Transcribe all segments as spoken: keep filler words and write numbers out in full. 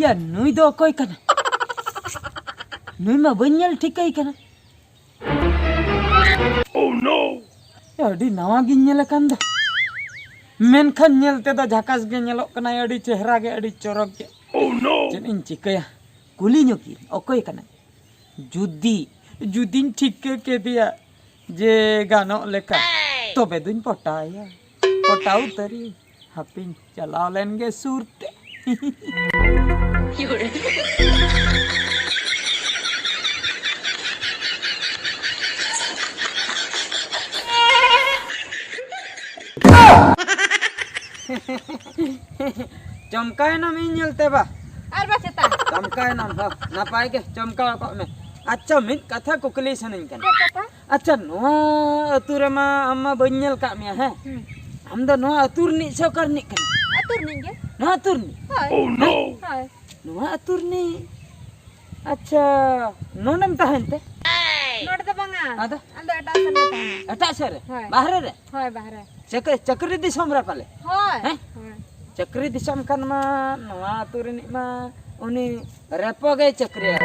ᱭᱟ, ᱱᱩᱭ ᱫᱚ ᱚᱠᱚᱭ ᱠᱟᱱᱟ? ᱱᱩᱭ ᱢᱟ ᱵᱟᱹᱧ ᱧᱮᱞ ᱴᱷᱤᱠᱟᱹᱭ ᱠᱟᱱᱟ᱾ ᱟᱹᱰᱤ ᱱᱟᱣᱟ ᱜᱤᱧ ᱧᱮᱞᱮ ᱠᱟᱱ ᱫᱚ᱾ ᱢᱮᱱᱠᱷᱟᱱ ᱧᱮᱞ ᱛᱮᱫᱚ ᱡᱷᱟᱠᱟᱥ ᱜᱮ ᱧᱮᱞᱚᱜ ᱠᱟᱱᱟᱭ, ᱟᱹᱰᱤ ᱪᱮᱦᱨᱟ ᱜᱮ, ᱟᱹᱰᱤ ᱪᱚᱨᱚᱠ ᱜᱮ᱾ ᱪᱮᱫ ᱤᱧ ᱪᱤᱠᱟᱹᱭᱟ? ᱠᱩᱞᱤ ᱧᱚᱜ ᱜᱤᱭᱟᱹᱧ, ᱚᱠᱚᱭ ᱠᱟᱱᱟᱭ? ᱡᱩᱫᱤ, ᱡᱩᱫᱤᱧ ᱴᱷᱤᱠᱟᱹ ᱠᱮᱫᱮᱭᱟ ᱡᱮ ᱜᱟᱱᱚᱜ ᱞᱮᱠᱟ, ᱛᱚᱵᱮ ᱫᱩᱧ ᱯᱚᱴᱟᱣᱟᱭᱟ᱾ ᱯᱚᱴᱟᱣ ᱩᱛᱟᱹᱨᱤᱧ᱾ ᱦᱟᱯᱮᱧ ᱪᱟᱞᱟᱣ ᱞᱮᱱ ᱜᱮ ᱥᱩᱨ ᱛᱮ᱾ ᱪᱚᱢᱠᱟᱣᱮᱱᱟᱢ ᱤᱧ ᱧᱮᱞᱛᱮ ᱵᱟ? ᱟᱨ ᱵᱟ ᱪᱮᱛᱟ? ᱪᱚᱢᱠᱟᱣᱮᱱᱟᱢ, ᱦᱚ, ᱱᱟᱯᱟᱭ ᱜᱮ, ᱪᱚᱢᱠᱟᱣ ᱠᱚᱜ ᱢᱮ᱾ ᱟᱪᱪᱷᱟ, ᱢᱤᱫ ᱠᱟᱛᱷᱟ ᱠᱩᱠᱞᱤ ᱥᱟᱱᱟᱧ ᱠᱟᱱᱟ᱾ ᱪᱮᱫ ᱠᱟᱛᱷᱟ? ᱟᱪᱪᱷᱟ, ᱱᱚᱣᱟ ᱟᱹᱛᱩ ᱨᱮᱢᱟ ᱟᱢ ᱢᱟ ᱵᱟᱹᱧ ᱧᱮᱞ ᱠᱟᱜ ᱢᱮᱭᱟ, ᱦᱮᱸ? ᱦᱩᱸ᱾ ᱟᱢ ᱫᱚ ᱱᱚᱣᱟ ᱟᱹᱛᱩ ᱨᱤᱱᱤᱡ ᱥᱮ ᱚᱠᱟ ᱨᱤᱱᱤᱡ ᱠᱟᱱᱟᱢ? ᱟᱹᱛᱩ ᱨᱤᱱᱤᱡ ᱜᱮ᱾ ᱱᱚᱣᱟ ᱟᱹᱛᱩ ᱨᱤᱱᱤᱡ? ᱦᱳᱭ᱾ ᱦᱳᱭ᱾ ᱱᱚᱣᱟ ᱟᱹᱛᱩ ᱨᱤᱱᱤᱡ? ᱟᱪᱪᱷᱟ, ᱱᱚᱰᱮᱢ ᱛᱟᱦᱮᱱ ᱛᱮ? ᱱᱚᱰᱮ ᱫᱚ ᱵᱟᱝᱟ᱾ ᱟᱫᱚ? ᱟᱞᱮ ᱫᱚ ᱮᱴᱟᱜ ᱥᱮᱫ ᱞᱮ ᱛᱟᱦᱮᱱᱟ᱾ ᱮᱴᱟᱜ ᱥᱮᱫ ᱨᱮ? ᱦᱳᱭ᱾ ᱵᱟᱦᱨᱮ ᱨᱮ? ᱦᱳᱭ, ᱵᱟᱦᱨᱮ᱾ ᱪᱟᱹᱠᱨᱤ, ᱪᱟᱹᱠᱨᱤ ᱫᱤᱥᱚᱢ ᱨᱮ ᱯᱟᱞᱮ? ᱦᱳᱭ᱾ ᱦᱮᱸ? ᱦᱳᱭ᱾ ᱪᱟᱹᱠᱨᱤ ᱫᱤᱥᱚᱢ ᱠᱷᱟᱱ ᱢᱟ ᱱᱚᱣᱟ ᱟᱹᱛᱩ ᱨᱤᱱᱤᱡ ᱢᱟ ᱩᱱᱤ ᱨᱮᱯᱚ ᱜᱮᱭ ᱪᱟᱹᱠᱨᱤᱭᱟ᱾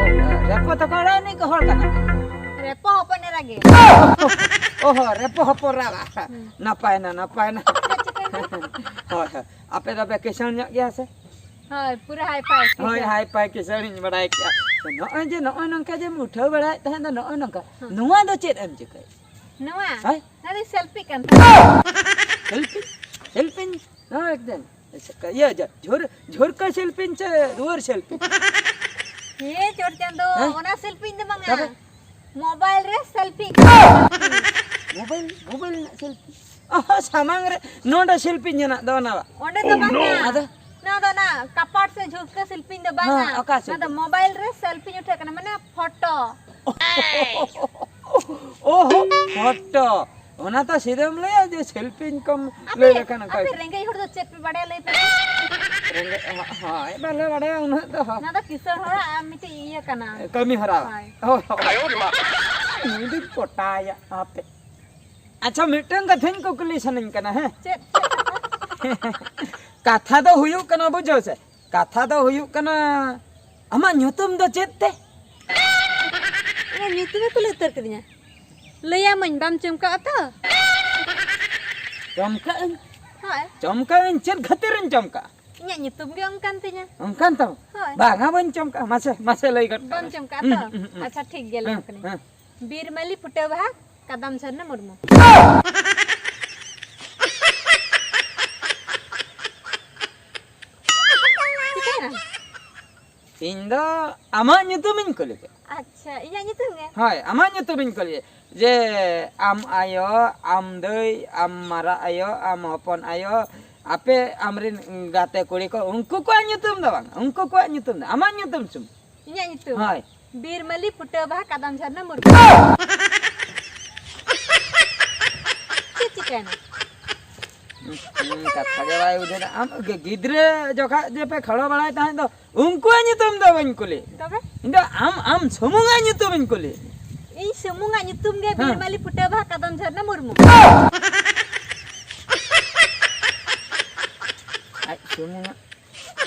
ᱨᱮᱯᱚ ᱛᱟᱠᱚ ᱚᱲᱟᱜ ᱨᱤᱱᱤᱡ ᱜᱮ ᱦᱚᱲ ᱠᱟᱱᱟ᱾ ᱨᱮᱯᱚ ᱦᱚᱯᱚᱱ ᱮᱨᱟ ᱜᱮ᱾ ᱚᱦᱚ, ᱨᱮᱯᱚ ᱦᱚᱯᱚᱱ ᱮᱨᱟ᱾ ᱦᱩᱸ᱾ ᱱᱟᱯᱟᱭ ᱱᱟ, ᱱᱟᱯᱟᱭ ᱱᱟ᱾ ᱪᱮᱫ ᱪᱤᱠᱟᱹᱭᱮᱱᱟ? ᱦᱳᱭ, ᱦᱳᱭ᱾ ᱟᱯᱮ ᱫᱚᱯᱮ ᱠᱤᱥᱟᱹᱬ ᱧᱚᱜ ᱜᱮᱭᱟ ᱥᱮ? ᱦᱳᱭ, ᱯᱩᱨᱟᱹ ᱦᱟᱭ ᱯᱷᱟᱭ᱾ ᱦᱳᱭ, ᱦᱟᱭ ᱯᱷᱟᱭ ᱠᱤᱥᱟᱹᱬ ᱤᱧ ᱵᱟᱲᱟᱭ ᱠᱮᱜᱼᱟ᱾ ᱱᱚᱜᱼᱚᱭ ᱡᱮ ᱱᱚᱜᱼᱚᱭ ᱱᱚᱝᱠᱟ ᱡᱮᱢ ᱩᱴᱷᱟᱹᱣ ᱵᱟᱲᱟᱭᱮᱫ ᱛᱟᱦᱮᱸᱫ ᱫᱚ, ᱱᱚᱜᱼᱚᱭ ᱱᱚᱝᱠᱟ᱾ ᱦᱮᱸ᱾ ᱱᱚᱣᱟ ᱫᱚ ᱪᱮᱫ ᱮᱢ ᱪᱤᱠᱟᱹᱭ? ᱱᱚᱣᱟ? ᱦᱳᱭ᱾ ᱱᱚᱣᱟ ᱫᱚ ᱥᱮᱞᱯᱤ ᱠᱟᱱ ᱛᱟᱢᱟ᱾ ᱥᱮᱞᱯᱤ? ᱥᱮᱞᱯᱤᱧ? ᱦᱳᱭ, ᱮᱠᱫᱚᱢ᱾ ᱤᱭᱟᱹ, ᱡᱟ, ᱡᱷᱩᱨ, ᱡᱷᱩᱨᱠᱟᱹ ᱥᱮᱞᱯᱤᱧ ᱪᱮ ᱫᱩᱣᱟᱹᱨ ᱥᱮᱞᱯᱤᱧ? ᱦᱮᱸ, ᱪᱚᱴ ᱪᱟᱸᱫᱚ, ᱦᱮᱸ? ᱚᱱᱟ ᱥᱮᱞᱯᱤᱧ ᱫᱚ ᱵᱟᱝᱟ᱾ ᱛᱚᱵᱮ? ᱢᱳᱵᱟᱭᱤᱞ ᱨᱮ ᱥᱮᱞᱯᱤ᱾ ᱢᱳᱵᱟᱭᱤᱞ, ᱢᱳᱵᱟᱭᱤᱞ ᱨᱮᱱᱟᱜ ᱥᱮᱞᱯᱤ? ᱚᱦᱚ, ᱥᱟᱢᱟᱝ ᱨᱮ ᱱᱚᱰᱮ ᱥᱮᱞᱯᱤᱧ ᱦᱮᱱᱟᱜ ᱫᱚ, ᱚᱱᱟ ᱵᱟ? ᱚᱸᱰᱮ ᱫᱚ ᱵᱟᱝᱟ᱾ ᱟᱫᱚ? ᱱᱚᱣᱟ ᱫᱚ ᱚᱱᱟ ᱠᱟᱯᱟᱴ ᱥᱮ ᱡᱷᱩᱨᱠᱟᱹ ᱥᱮᱞᱯᱤᱧ ᱫᱚ ᱵᱟᱝᱟ᱾ ᱦᱮᱸ, ᱚᱠᱟ ᱱᱚᱣᱟ ᱫᱚ ᱥᱮᱞᱯᱤᱧ? ᱢᱳᱵᱟᱭᱤᱞ ᱨᱮ ᱥᱮᱞᱯᱤᱧ ᱩᱴᱷᱟᱹᱜ ᱠᱟᱱᱟ, ᱢᱟᱱᱮ ᱯᱷᱳᱴᱳ᱾ ᱚᱦᱚ, ᱯᱷᱳᱴᱳ᱾ ᱚᱱᱟ ᱛᱚ ᱥᱤᱫᱷᱟᱹᱢ ᱞᱟᱹᱭᱟ ᱡᱮ ᱥᱮᱞᱯᱤᱧ ᱠᱚᱢ ᱟᱯᱮ, ᱞᱟᱹᱭ ᱞᱮᱠᱷᱟᱱ ᱚᱱᱠᱟ ᱟᱯᱮ ᱜᱮ᱾ ᱨᱮᱸᱜᱮᱡ ᱦᱚᱲ ᱫᱚ ᱪᱮᱫ ᱯᱮ ᱵᱟᱲᱟᱭᱟ ᱞᱟᱹᱭ ᱯᱮ? ᱨᱮᱸᱜᱮᱡ, ᱦᱳᱭ, ᱵᱟᱞᱮ ᱵᱟᱲᱟᱭᱟ ᱩᱱᱟᱹᱜ ᱫᱚ᱾ ᱚᱱᱟ ᱫᱚ ᱠᱤᱥᱟᱹᱬ ᱦᱚᱲᱟᱜ ᱟᱨ ᱢᱤᱫᱴᱤᱡ ᱤᱭᱟᱹ ᱠᱟᱱᱟ᱾ ᱠᱟᱹᱢᱤ ᱦᱚᱨᱟ᱾ ᱦᱳᱭ᱾ ᱦᱳᱭ, ᱦᱳᱭ᱾ ᱱᱩᱭ ᱫᱚᱧ ᱯᱚᱴᱟᱭᱟ, ᱦᱟᱯᱮ᱾ ᱟᱪᱪᱷᱟ, ᱢᱤᱫᱴᱟᱝ ᱠᱟᱛᱷᱟᱧ ᱠᱩᱠᱞᱤ ᱥᱟᱱᱟᱧ ᱠᱟᱱᱟ, ᱦᱮᱸ? ᱪᱮᱫ, ᱪᱮᱫ ᱠᱟᱛᱷᱟ? ᱠᱟᱛᱷᱟ ᱫᱚ ᱦᱩᱭᱩᱜ ᱠᱟᱱᱟ, ᱵᱩᱡᱷᱟᱹᱣ ᱥᱮ, ᱠᱟᱛᱷᱟ ᱫᱚ ᱦᱩᱭᱩᱜ ᱠᱟᱱᱟ, ᱟᱢᱟᱜ ᱧᱩᱛᱩᱢ ᱫᱚ ᱪᱮᱫ ᱛᱮ? ᱤᱧᱟᱹᱜ ᱧᱩᱛᱩᱢᱮ ᱠᱩᱞᱤ ᱩᱛᱟᱹᱨ ᱠᱤᱫᱤᱧᱟ᱾ ᱞᱟᱹᱭᱟᱢᱟᱹᱧ, ᱵᱟᱢ ᱪᱚᱢᱠᱟᱜᱼᱟ ᱛᱚ? ᱪᱚᱢᱠᱟᱜ ᱟᱹᱧ? ᱦᱳᱭ᱾ ᱪᱚᱢᱠᱟᱜ ᱟᱹᱧ? ᱪᱮᱫ ᱠᱷᱟᱹᱛᱤᱨᱤᱧ ᱪᱚᱢᱠᱟᱜᱼᱟ? ᱤᱧᱟᱹᱜ ᱧᱩᱛᱩᱢ ᱜᱮ ᱚᱱᱠᱟᱱ ᱛᱤᱧᱟ᱾ ᱚᱱᱠᱟᱱ ᱛᱟᱢ? ᱦᱳᱭ᱾ ᱵᱟᱝᱟ, ᱵᱟᱹᱧ ᱪᱚᱢᱠᱟᱜᱼᱟ᱾ ᱢᱟᱥᱮ, ᱢᱟᱥᱮ ᱞᱟᱹᱭ ᱜᱚᱫ ᱠᱟᱜ ᱵᱟᱢ ᱢᱮ᱾ ᱪᱚᱢᱠᱟᱜᱼᱟ ᱦᱩᱸ, ᱛᱚ? ᱦᱩᱸ, ᱦᱩᱸ᱾ ᱟᱪᱪᱷᱟ, ᱴᱷᱤᱠ ᱜᱮᱭᱟ, ᱞᱟᱹᱭᱟᱢ ᱦᱩᱸ, ᱠᱟᱹᱱᱟᱹᱧ᱾ ᱦᱩᱸ᱾ ᱵᱤᱨᱢᱟᱹᱞᱤ ᱯᱷᱩᱴᱟᱹᱣ ᱵᱟᱦᱟ ᱠᱟᱫᱟᱢ ᱡᱷᱚᱨᱱᱟ ᱢᱩᱨᱢᱩ᱾ ᱪᱤᱠᱟᱹᱭᱮᱱᱟ? ᱤᱧ ᱫᱚ ᱟᱢᱟᱜ ᱧᱩᱛᱩᱢᱤᱧ ᱠᱩᱞᱤ ᱠᱮᱫ᱾ ᱟᱪᱪᱷᱟ, ᱤᱧᱟᱹᱜ ᱧᱩᱛᱩᱢ ᱜᱮ? ᱦᱳᱭ, ᱟᱢᱟᱜ ᱧᱩᱛᱩᱢᱤᱧ ᱠᱩᱞᱤ ᱠᱮᱫ᱾ ᱡᱮ ᱟᱢ ᱟᱭᱳ, ᱟᱢ ᱫᱟᱹᱭ, ᱟᱢ ᱢᱟᱨᱟᱜ ᱟᱭᱳ, ᱟᱢ ᱦᱚᱯᱚᱱ ᱟᱭᱳ, ᱟᱯᱮ ᱟᱢᱨᱮᱱ ᱜᱟᱛᱮ ᱠᱩᱲᱤ ᱠᱚ, ᱩᱱᱠᱩ ᱠᱚᱣᱟᱜ ᱧᱩᱛᱩᱢ ᱫᱚ ᱵᱟᱝ, ᱩᱱᱠᱩ ᱠᱚᱣᱟᱜ ᱧᱩᱛᱩᱢ ᱫᱚ, ᱟᱢᱟᱜ ᱧᱩᱛᱩᱢ ᱥᱩᱢᱩᱝ᱾ ᱤᱧᱟᱹᱜ ᱧᱩᱛᱩᱢ? ᱦᱳᱭ᱾ ᱵᱤᱨᱢᱟᱹᱞᱤ ᱯᱷᱩᱴᱟᱹᱣ ᱵᱟᱦᱟ ᱠᱟᱫᱟᱢ ᱡᱷᱟᱨᱱᱟ ᱢᱩᱨᱢᱩ᱾ ᱪᱮᱫ ᱪᱤᱠᱟᱹᱭᱮᱱᱟ? ᱦᱩᱸ, ᱠᱟᱛᱷᱟ ᱜᱮ ᱵᱟᱭ ᱵᱩᱡᱷᱟᱹᱣ ᱮᱫᱟ᱾ ᱟᱢ ᱜᱤ-, ᱜᱤᱫᱽᱨᱟᱹ ᱡᱚᱠᱷᱟᱡ ᱡᱮ ᱯᱮ ᱠᱷᱮᱲᱚ ᱵᱟᱲᱟᱭ ᱛᱟᱦᱮᱸᱫ ᱫᱚ, ᱩᱱᱠᱩᱣᱟᱜ ᱧᱩᱛᱩᱢ ᱫᱚ ᱵᱟᱹᱧ ᱠᱩᱞᱤ᱾ ᱛᱚᱵᱮ? ᱤᱧ ᱫᱚ ᱟᱢ, ᱟᱢ ᱥᱩᱢᱩᱝᱟᱜ ᱧᱩᱛᱩᱢᱤᱧ ᱠᱩᱞᱤ᱾ ᱤᱧ ᱥᱩᱢᱩᱝᱟᱜ ᱧᱩᱛᱩᱢ ᱜᱮ ᱦᱮᱸ᱾ ᱵᱤᱨᱢᱟᱹᱞᱤ ᱯᱷᱩᱴᱟᱹᱣ ᱵᱟᱦᱟ ᱠᱟᱫᱟᱢ ᱡᱷᱟᱨᱱᱟ ᱢᱩᱨᱢᱩ᱾ ᱟᱡ ᱥᱩᱢᱩᱝᱟᱜ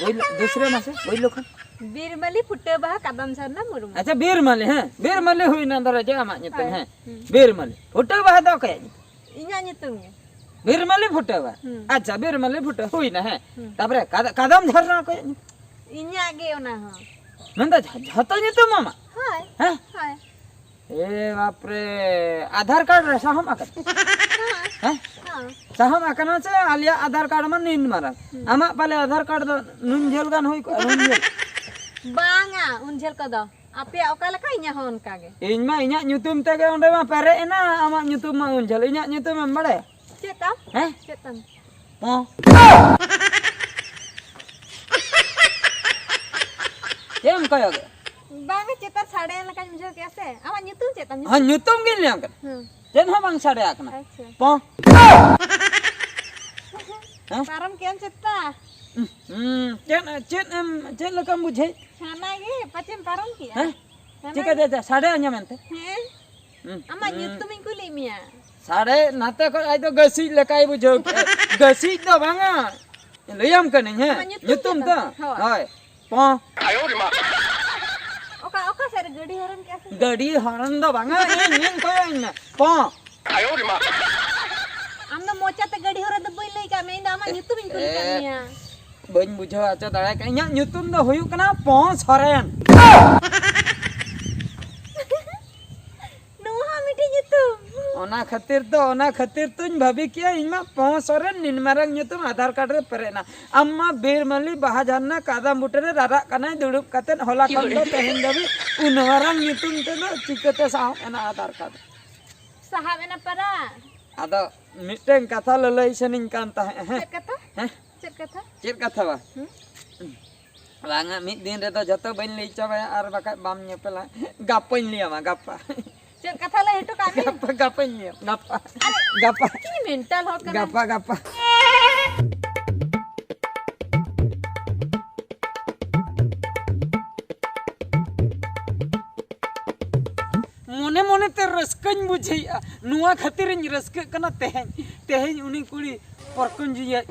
ᱳᱭ ᱞᱚ-, ᱫᱩᱥᱨᱟᱹ ᱢᱟᱥᱮ, ᱳᱭ ᱞᱚᱠᱷᱚᱱ᱾ ᱵᱤᱨᱢᱟᱹᱞᱤ ᱯᱷᱩᱴᱟᱹᱣ ᱵᱟᱦᱟ ᱠᱟᱫᱟᱢ ᱡᱷᱟᱨᱱᱟ ᱢᱩᱨᱢᱩ᱾ ᱟᱪᱪᱷᱟ, ᱵᱤᱨᱢᱟᱹᱞᱤ, ᱦᱮᱸ, ᱵᱤᱨᱢᱟᱹᱞᱤ ᱦᱩᱭᱱᱟ, ᱫᱷᱚᱨᱚ ᱡᱮ ᱟᱢᱟᱜ ᱧᱩᱛᱩᱢ, ᱦᱳᱭ᱾ ᱦᱮᱸ᱾ ᱦᱩᱸ᱾ ᱵᱤᱨᱢᱟᱹᱞᱤ ᱯᱷᱩᱴᱟᱹᱣ ᱵᱟᱦᱟ ᱫᱚ ᱚᱠᱚᱭᱟᱜ ᱧᱩᱛᱩᱢ? ᱤᱧᱟᱜ ᱧᱩᱛᱩᱢ ᱜᱮ᱾ ᱵᱤᱨᱢᱟᱹᱞᱤ ᱯᱷᱩᱴᱟᱹᱣ ᱵᱟᱦᱟ? ᱦᱩᱸ᱾ ᱟᱪᱪᱷᱟ, ᱵᱤᱨᱢᱟᱹᱞᱤ ᱯᱷᱩᱴᱟᱹᱣ ᱦᱩᱭᱱᱟ, ᱦᱮᱸ᱾ ᱦᱩᱸ᱾ ᱛᱟᱯᱚᱨᱮ ᱠᱟᱫ-, ᱠᱟᱫᱟᱢ ᱡᱷᱟᱨᱱᱟ ᱚᱠᱚᱭᱟᱜ ᱧᱩᱛᱩᱢ? ᱤᱧᱟᱜ ᱜᱮ ᱚᱱᱟ ᱦᱚᱸ᱾ ᱢᱮᱱᱫᱚ ᱡᱷᱚ-, ᱡᱷᱚᱛᱚ ᱧᱩᱛᱩᱢ ᱟᱢᱟᱜ? ᱦᱳᱭ᱾ ᱦᱮᱸ? ᱦᱳᱭ᱾ ᱮ ᱵᱟᱯᱨᱮ, ᱟᱫᱷᱟᱨ ᱠᱟᱨᱰ ᱨᱮ ᱥᱟᱦᱚᱢ ᱟᱠᱟᱱᱟ? ᱦᱮᱸ᱾ ᱦᱮᱸ? ᱦᱮᱸ᱾ ᱥᱟᱦᱚᱢ ᱟᱠᱟᱱᱟ ᱥᱮ ᱟᱞᱮᱭᱟᱜ ᱟᱫᱷᱟᱨ ᱠᱟᱨᱰ ᱢᱟ ᱱᱤᱱ ᱢᱟᱨᱟᱝ᱾ ᱦᱩᱸ᱾ ᱟᱢᱟᱜ ᱯᱟᱞᱮ ᱟᱫᱷᱟᱨ ᱠᱟᱨᱰ ᱫᱚ ᱱᱩᱱ ᱡᱷᱟᱹᱞ ᱜᱟᱱ ᱦᱩᱭ ᱠᱚᱜᱼᱟ, ᱱᱩᱱ ᱡᱷᱟᱹᱞ᱾ ᱵᱟᱝᱟ, ᱩᱱ ᱡᱷᱟᱹᱞ ᱠᱚᱫᱚ ᱟᱯᱮᱭᱟᱜ ᱚᱠᱟ ᱞᱮᱠᱟ, ᱤᱧᱟᱹᱜ ᱦᱚᱸ ᱚᱱᱠᱟ ᱜᱮ᱾ ᱤᱧ ᱢᱟ ᱤᱧᱟᱹᱜ ᱧᱩᱛᱩᱢ ᱛᱮᱜᱮ ᱚᱸᱰᱮ ᱢᱟ ᱯᱮᱨᱮᱡ ᱮᱱᱟ, ᱟᱢᱟᱜ ᱧᱩᱛᱩᱢ ᱢᱟ ᱩᱱ ᱡᱷᱟᱹᱞ᱾ ᱤᱧᱟᱹᱜ ᱧᱩᱛᱩᱢ ᱮᱢ ᱵᱟᱲᱟᱭᱟ? ᱪᱮᱫ ᱛᱟᱢ? ᱦᱮᱸ? ᱪᱮᱫ ᱛᱟᱢ? ᱦᱚᱸ᱾ ᱪᱮᱫ ᱮᱢ ᱠᱚᱭᱚᱜᱮᱫ? ᱵᱟᱝᱟ, ᱪᱮᱛᱟᱱ ᱥᱟᱰᱮ ᱞᱮᱠᱟᱧ ᱵᱩᱡᱷᱟᱹᱣ ᱠᱮᱜᱼᱟ ᱥᱮ᱾ ᱟᱢᱟᱜ ᱧᱩᱛᱩᱢ ᱪᱮᱫ ᱛᱟᱢ? ᱦᱮᱸ, ᱧᱩᱛᱩᱢ ᱜᱤᱧ ᱞᱟᱹᱭᱟᱢ ᱠᱟᱱᱟ᱾ ᱦᱮᱸ᱾ ᱪᱮᱫ ᱦᱚᱸ ᱵᱟᱝ ᱥᱟᱰᱮ ᱟᱠᱟᱱᱟ᱾ ᱟᱪᱪᱷᱟ᱾ ᱯᱚᱸ᱾ ᱦᱮᱸ? ᱯᱟᱨᱚᱢ ᱠᱮᱜᱼᱟᱢ ᱪᱮᱛᱟ? ᱦᱩᱸ, ᱪᱮᱫ, ᱪᱮᱫ ᱮᱢ, ᱪᱮᱫ ᱞᱮᱠᱟᱢ ᱵᱩᱡᱷᱟᱹᱣᱮᱫ? ᱦᱟᱱᱟ ᱜᱮ, ᱯᱟᱪᱮᱢ ᱯᱟᱨᱚᱢ ᱠᱮᱜᱼᱟ? ᱦᱮᱸ? ᱦᱟᱱᱟ ᱪᱤᱠᱟᱹᱛᱮ ᱜᱮ᱾ ᱥᱟᱰᱮ ᱟᱸᱡᱚᱢᱮᱱ ᱛᱮ? ᱦᱮᱸ᱾ ᱦᱩᱸ, ᱟᱢᱟᱜ ᱦᱩᱸ᱾ ᱧᱩᱛᱩᱢᱤᱧ ᱠᱩᱞᱤᱭᱮᱫ ᱢᱮᱭᱟ᱾ ᱥᱟᱰᱮ ᱱᱟᱛᱮ ᱠᱷᱚᱱ ᱟᱡ ᱫᱚ ᱜᱟᱹᱥᱤᱡ ᱞᱮᱠᱟᱭ ᱵᱩᱡᱷᱟᱹᱣ ᱠᱮᱜᱼᱟ᱾ ᱜᱟᱹᱥᱤᱡ ᱫᱚ ᱵᱟᱝᱟ᱾ ᱞᱟᱹᱭᱟᱢ ᱠᱟᱹᱱᱟᱹᱧ, ᱦᱮᱸ? ᱟᱢᱟᱜ ᱧᱩᱛᱩᱢ ᱧᱩᱛᱩᱢ ᱪᱮᱫ ᱫᱚ? ᱛᱟᱢ? ᱦᱳᱭ᱾ ᱦᱳᱭ᱾ ᱯᱚᱸ᱾ ᱚᱠᱟ, ᱚᱠᱟ ᱥᱮᱫ ᱨᱮ ᱜᱟᱹᱰᱤ ᱦᱚᱨᱮᱱ ᱠᱮᱫᱟ ᱥᱮ? ᱜᱟᱹᱰᱤ ᱦᱚᱨᱮᱱ ᱫᱚ ᱵᱟᱝᱟ, ᱤᱧ, ᱤᱧ ᱠᱚᱭᱚᱜ ᱤᱧ ᱢᱮ᱾ ᱯᱚᱸ᱾ ᱟᱢ ᱫᱚ ᱢᱚᱪᱟᱛᱮ ᱜᱟᱹᱰᱤ ᱦᱚᱨᱮᱱ ᱫᱚ ᱵᱟᱹᱧ ᱞᱟᱹᱭ ᱠᱟᱜ ᱢᱮᱭᱟ, ᱤᱧ ᱫᱚ ᱟᱢᱟᱜ ᱧᱩᱛᱩᱢ ᱤᱧ ᱠᱩᱞᱤ ᱠᱟᱜ ᱮ, ᱢᱮᱭᱟ᱾ ᱵᱟᱹᱧ ᱵᱩᱡᱷᱟᱹᱣ ᱦᱚᱪᱚ ᱫᱟᱲᱮᱭᱟᱜ ᱠᱟᱱᱟ᱾ ᱤᱧᱟᱹᱜ ᱧᱩᱛᱩᱢ ᱫᱚ ᱦᱩᱭᱩᱜ ᱠᱟᱱᱟ ᱯᱚᱸ ᱥᱚᱨᱮᱱ᱾ ᱱᱚᱣᱟ ᱦᱚᱸ ᱢᱤᱫᱴᱤᱡ ᱧᱩᱛᱩᱢ᱾ ᱚᱱᱟ ᱠᱷᱟᱹᱛᱤᱨ ᱫᱚ, ᱚᱱᱟ ᱠᱷᱟᱹᱛᱤᱨ ᱛᱚᱧ ᱵᱷᱟᱹᱵᱤ ᱠᱮᱜᱼᱟ, ᱤᱧ ᱢᱟ ᱯᱚᱸ ᱥᱚᱨᱮᱱ, ᱱᱤᱱ ᱢᱟᱨᱟᱝ ᱧᱩᱛᱩᱢ ᱟᱫᱷᱟᱨ ᱠᱟᱨᱰ ᱨᱮ ᱯᱮᱨᱮᱡ ᱮᱱᱟ᱾ ᱟᱢ ᱢᱟ ᱵᱤᱨ ᱢᱟᱹᱞᱤ ᱵᱟᱦᱟ ᱡᱷᱟᱨᱱᱟ ᱠᱟᱫᱟᱢ ᱵᱩᱴᱟᱹ ᱨᱮ ᱨᱟᱨᱟᱜ ᱠᱟᱱᱟᱭ ᱫᱩᱲᱩᱵ ᱠᱟᱛᱮᱫ, ᱦᱚᱞᱟ ᱠᱷᱚᱱ ᱫᱚ ᱛᱮᱦᱮᱧ ᱫᱷᱟᱹᱵᱤᱡ ᱩᱱ ᱢᱟᱨᱟᱝ ᱧᱩᱛᱩᱢ ᱛᱮᱫᱚ ᱪᱤᱠᱟᱹᱛᱮ ᱥᱟᱦᱚᱵ ᱮᱱᱟ ᱟᱫᱷᱟᱨ ᱠᱟᱨᱰ? ᱥᱟᱦᱟᱵ ᱮᱱᱟ ᱯᱟᱨᱟ᱾ ᱟᱫᱚ ᱢᱤᱫᱴᱮᱱ ᱠᱟᱛᱷᱟ ᱞᱟᱹᱞᱟᱹᱭ ᱥᱟᱱᱟᱧ ᱠᱟᱱ ᱛᱟᱦᱮᱸᱫ, ᱦᱮᱸ? ᱪᱮᱫ ᱠᱟᱛᱷᱟ? ᱦᱮᱸ? ᱪᱮᱫ ᱠᱟᱛᱷᱟ? ᱪᱮᱫ ᱠᱟᱛᱷᱟ ᱵᱟ? ᱦᱩᱸ? ᱵᱟᱝᱟ, ᱢᱤᱫ ᱫᱤᱱ ᱨᱮᱫᱚ ᱡᱚᱛᱚ ᱵᱟᱹᱧ ᱞᱟᱹᱭ ᱪᱟᱵᱟᱭᱟ, ᱟᱨ ᱵᱟᱠᱷᱟᱡ ᱵᱟᱢ ᱧᱮᱯᱮᱞᱟ᱾ ᱜᱟᱯᱟᱧ ᱞᱟᱹᱭᱟᱢᱟ, ᱜᱟᱯᱟ᱾ ᱪᱮᱫ ᱠᱟᱛᱷᱟ ᱞᱟᱹᱭ ᱦᱚᱴᱚ ᱠᱟᱜ ᱢᱮ? ᱜᱟᱯᱟ, ᱜᱟᱯᱟᱧ ᱞᱟᱹᱭᱟᱢᱟ, ᱜᱟᱯᱟ᱾ ᱟᱨᱮ, ᱜᱟᱯᱟ᱾ ᱪᱮᱫ ᱢᱮᱱᱴᱟᱞ ᱦᱚᱲ ᱠᱟᱱᱟᱢ? ᱜᱟᱯᱟ, ᱜᱟᱯᱟ᱾ ᱢᱚᱱᱮ ᱢᱚᱱᱮ ᱛᱮ ᱨᱟᱹᱥᱠᱟᱹᱧ ᱵᱩᱡᱷᱟᱹᱣᱮᱫᱼᱟ, ᱱᱚᱣᱟ ᱠᱷᱟᱹᱛᱤᱨᱤᱧ ᱨᱟᱹᱥᱠᱟᱹᱜ ᱠᱟᱱᱟ᱾ ᱛᱮᱦᱮᱧ, ᱛᱮᱦᱮᱧ ᱩᱱᱤ ᱠᱩᱲᱤ ᱯᱚᱨᱠᱚᱧ ᱡᱩᱭᱟᱹ,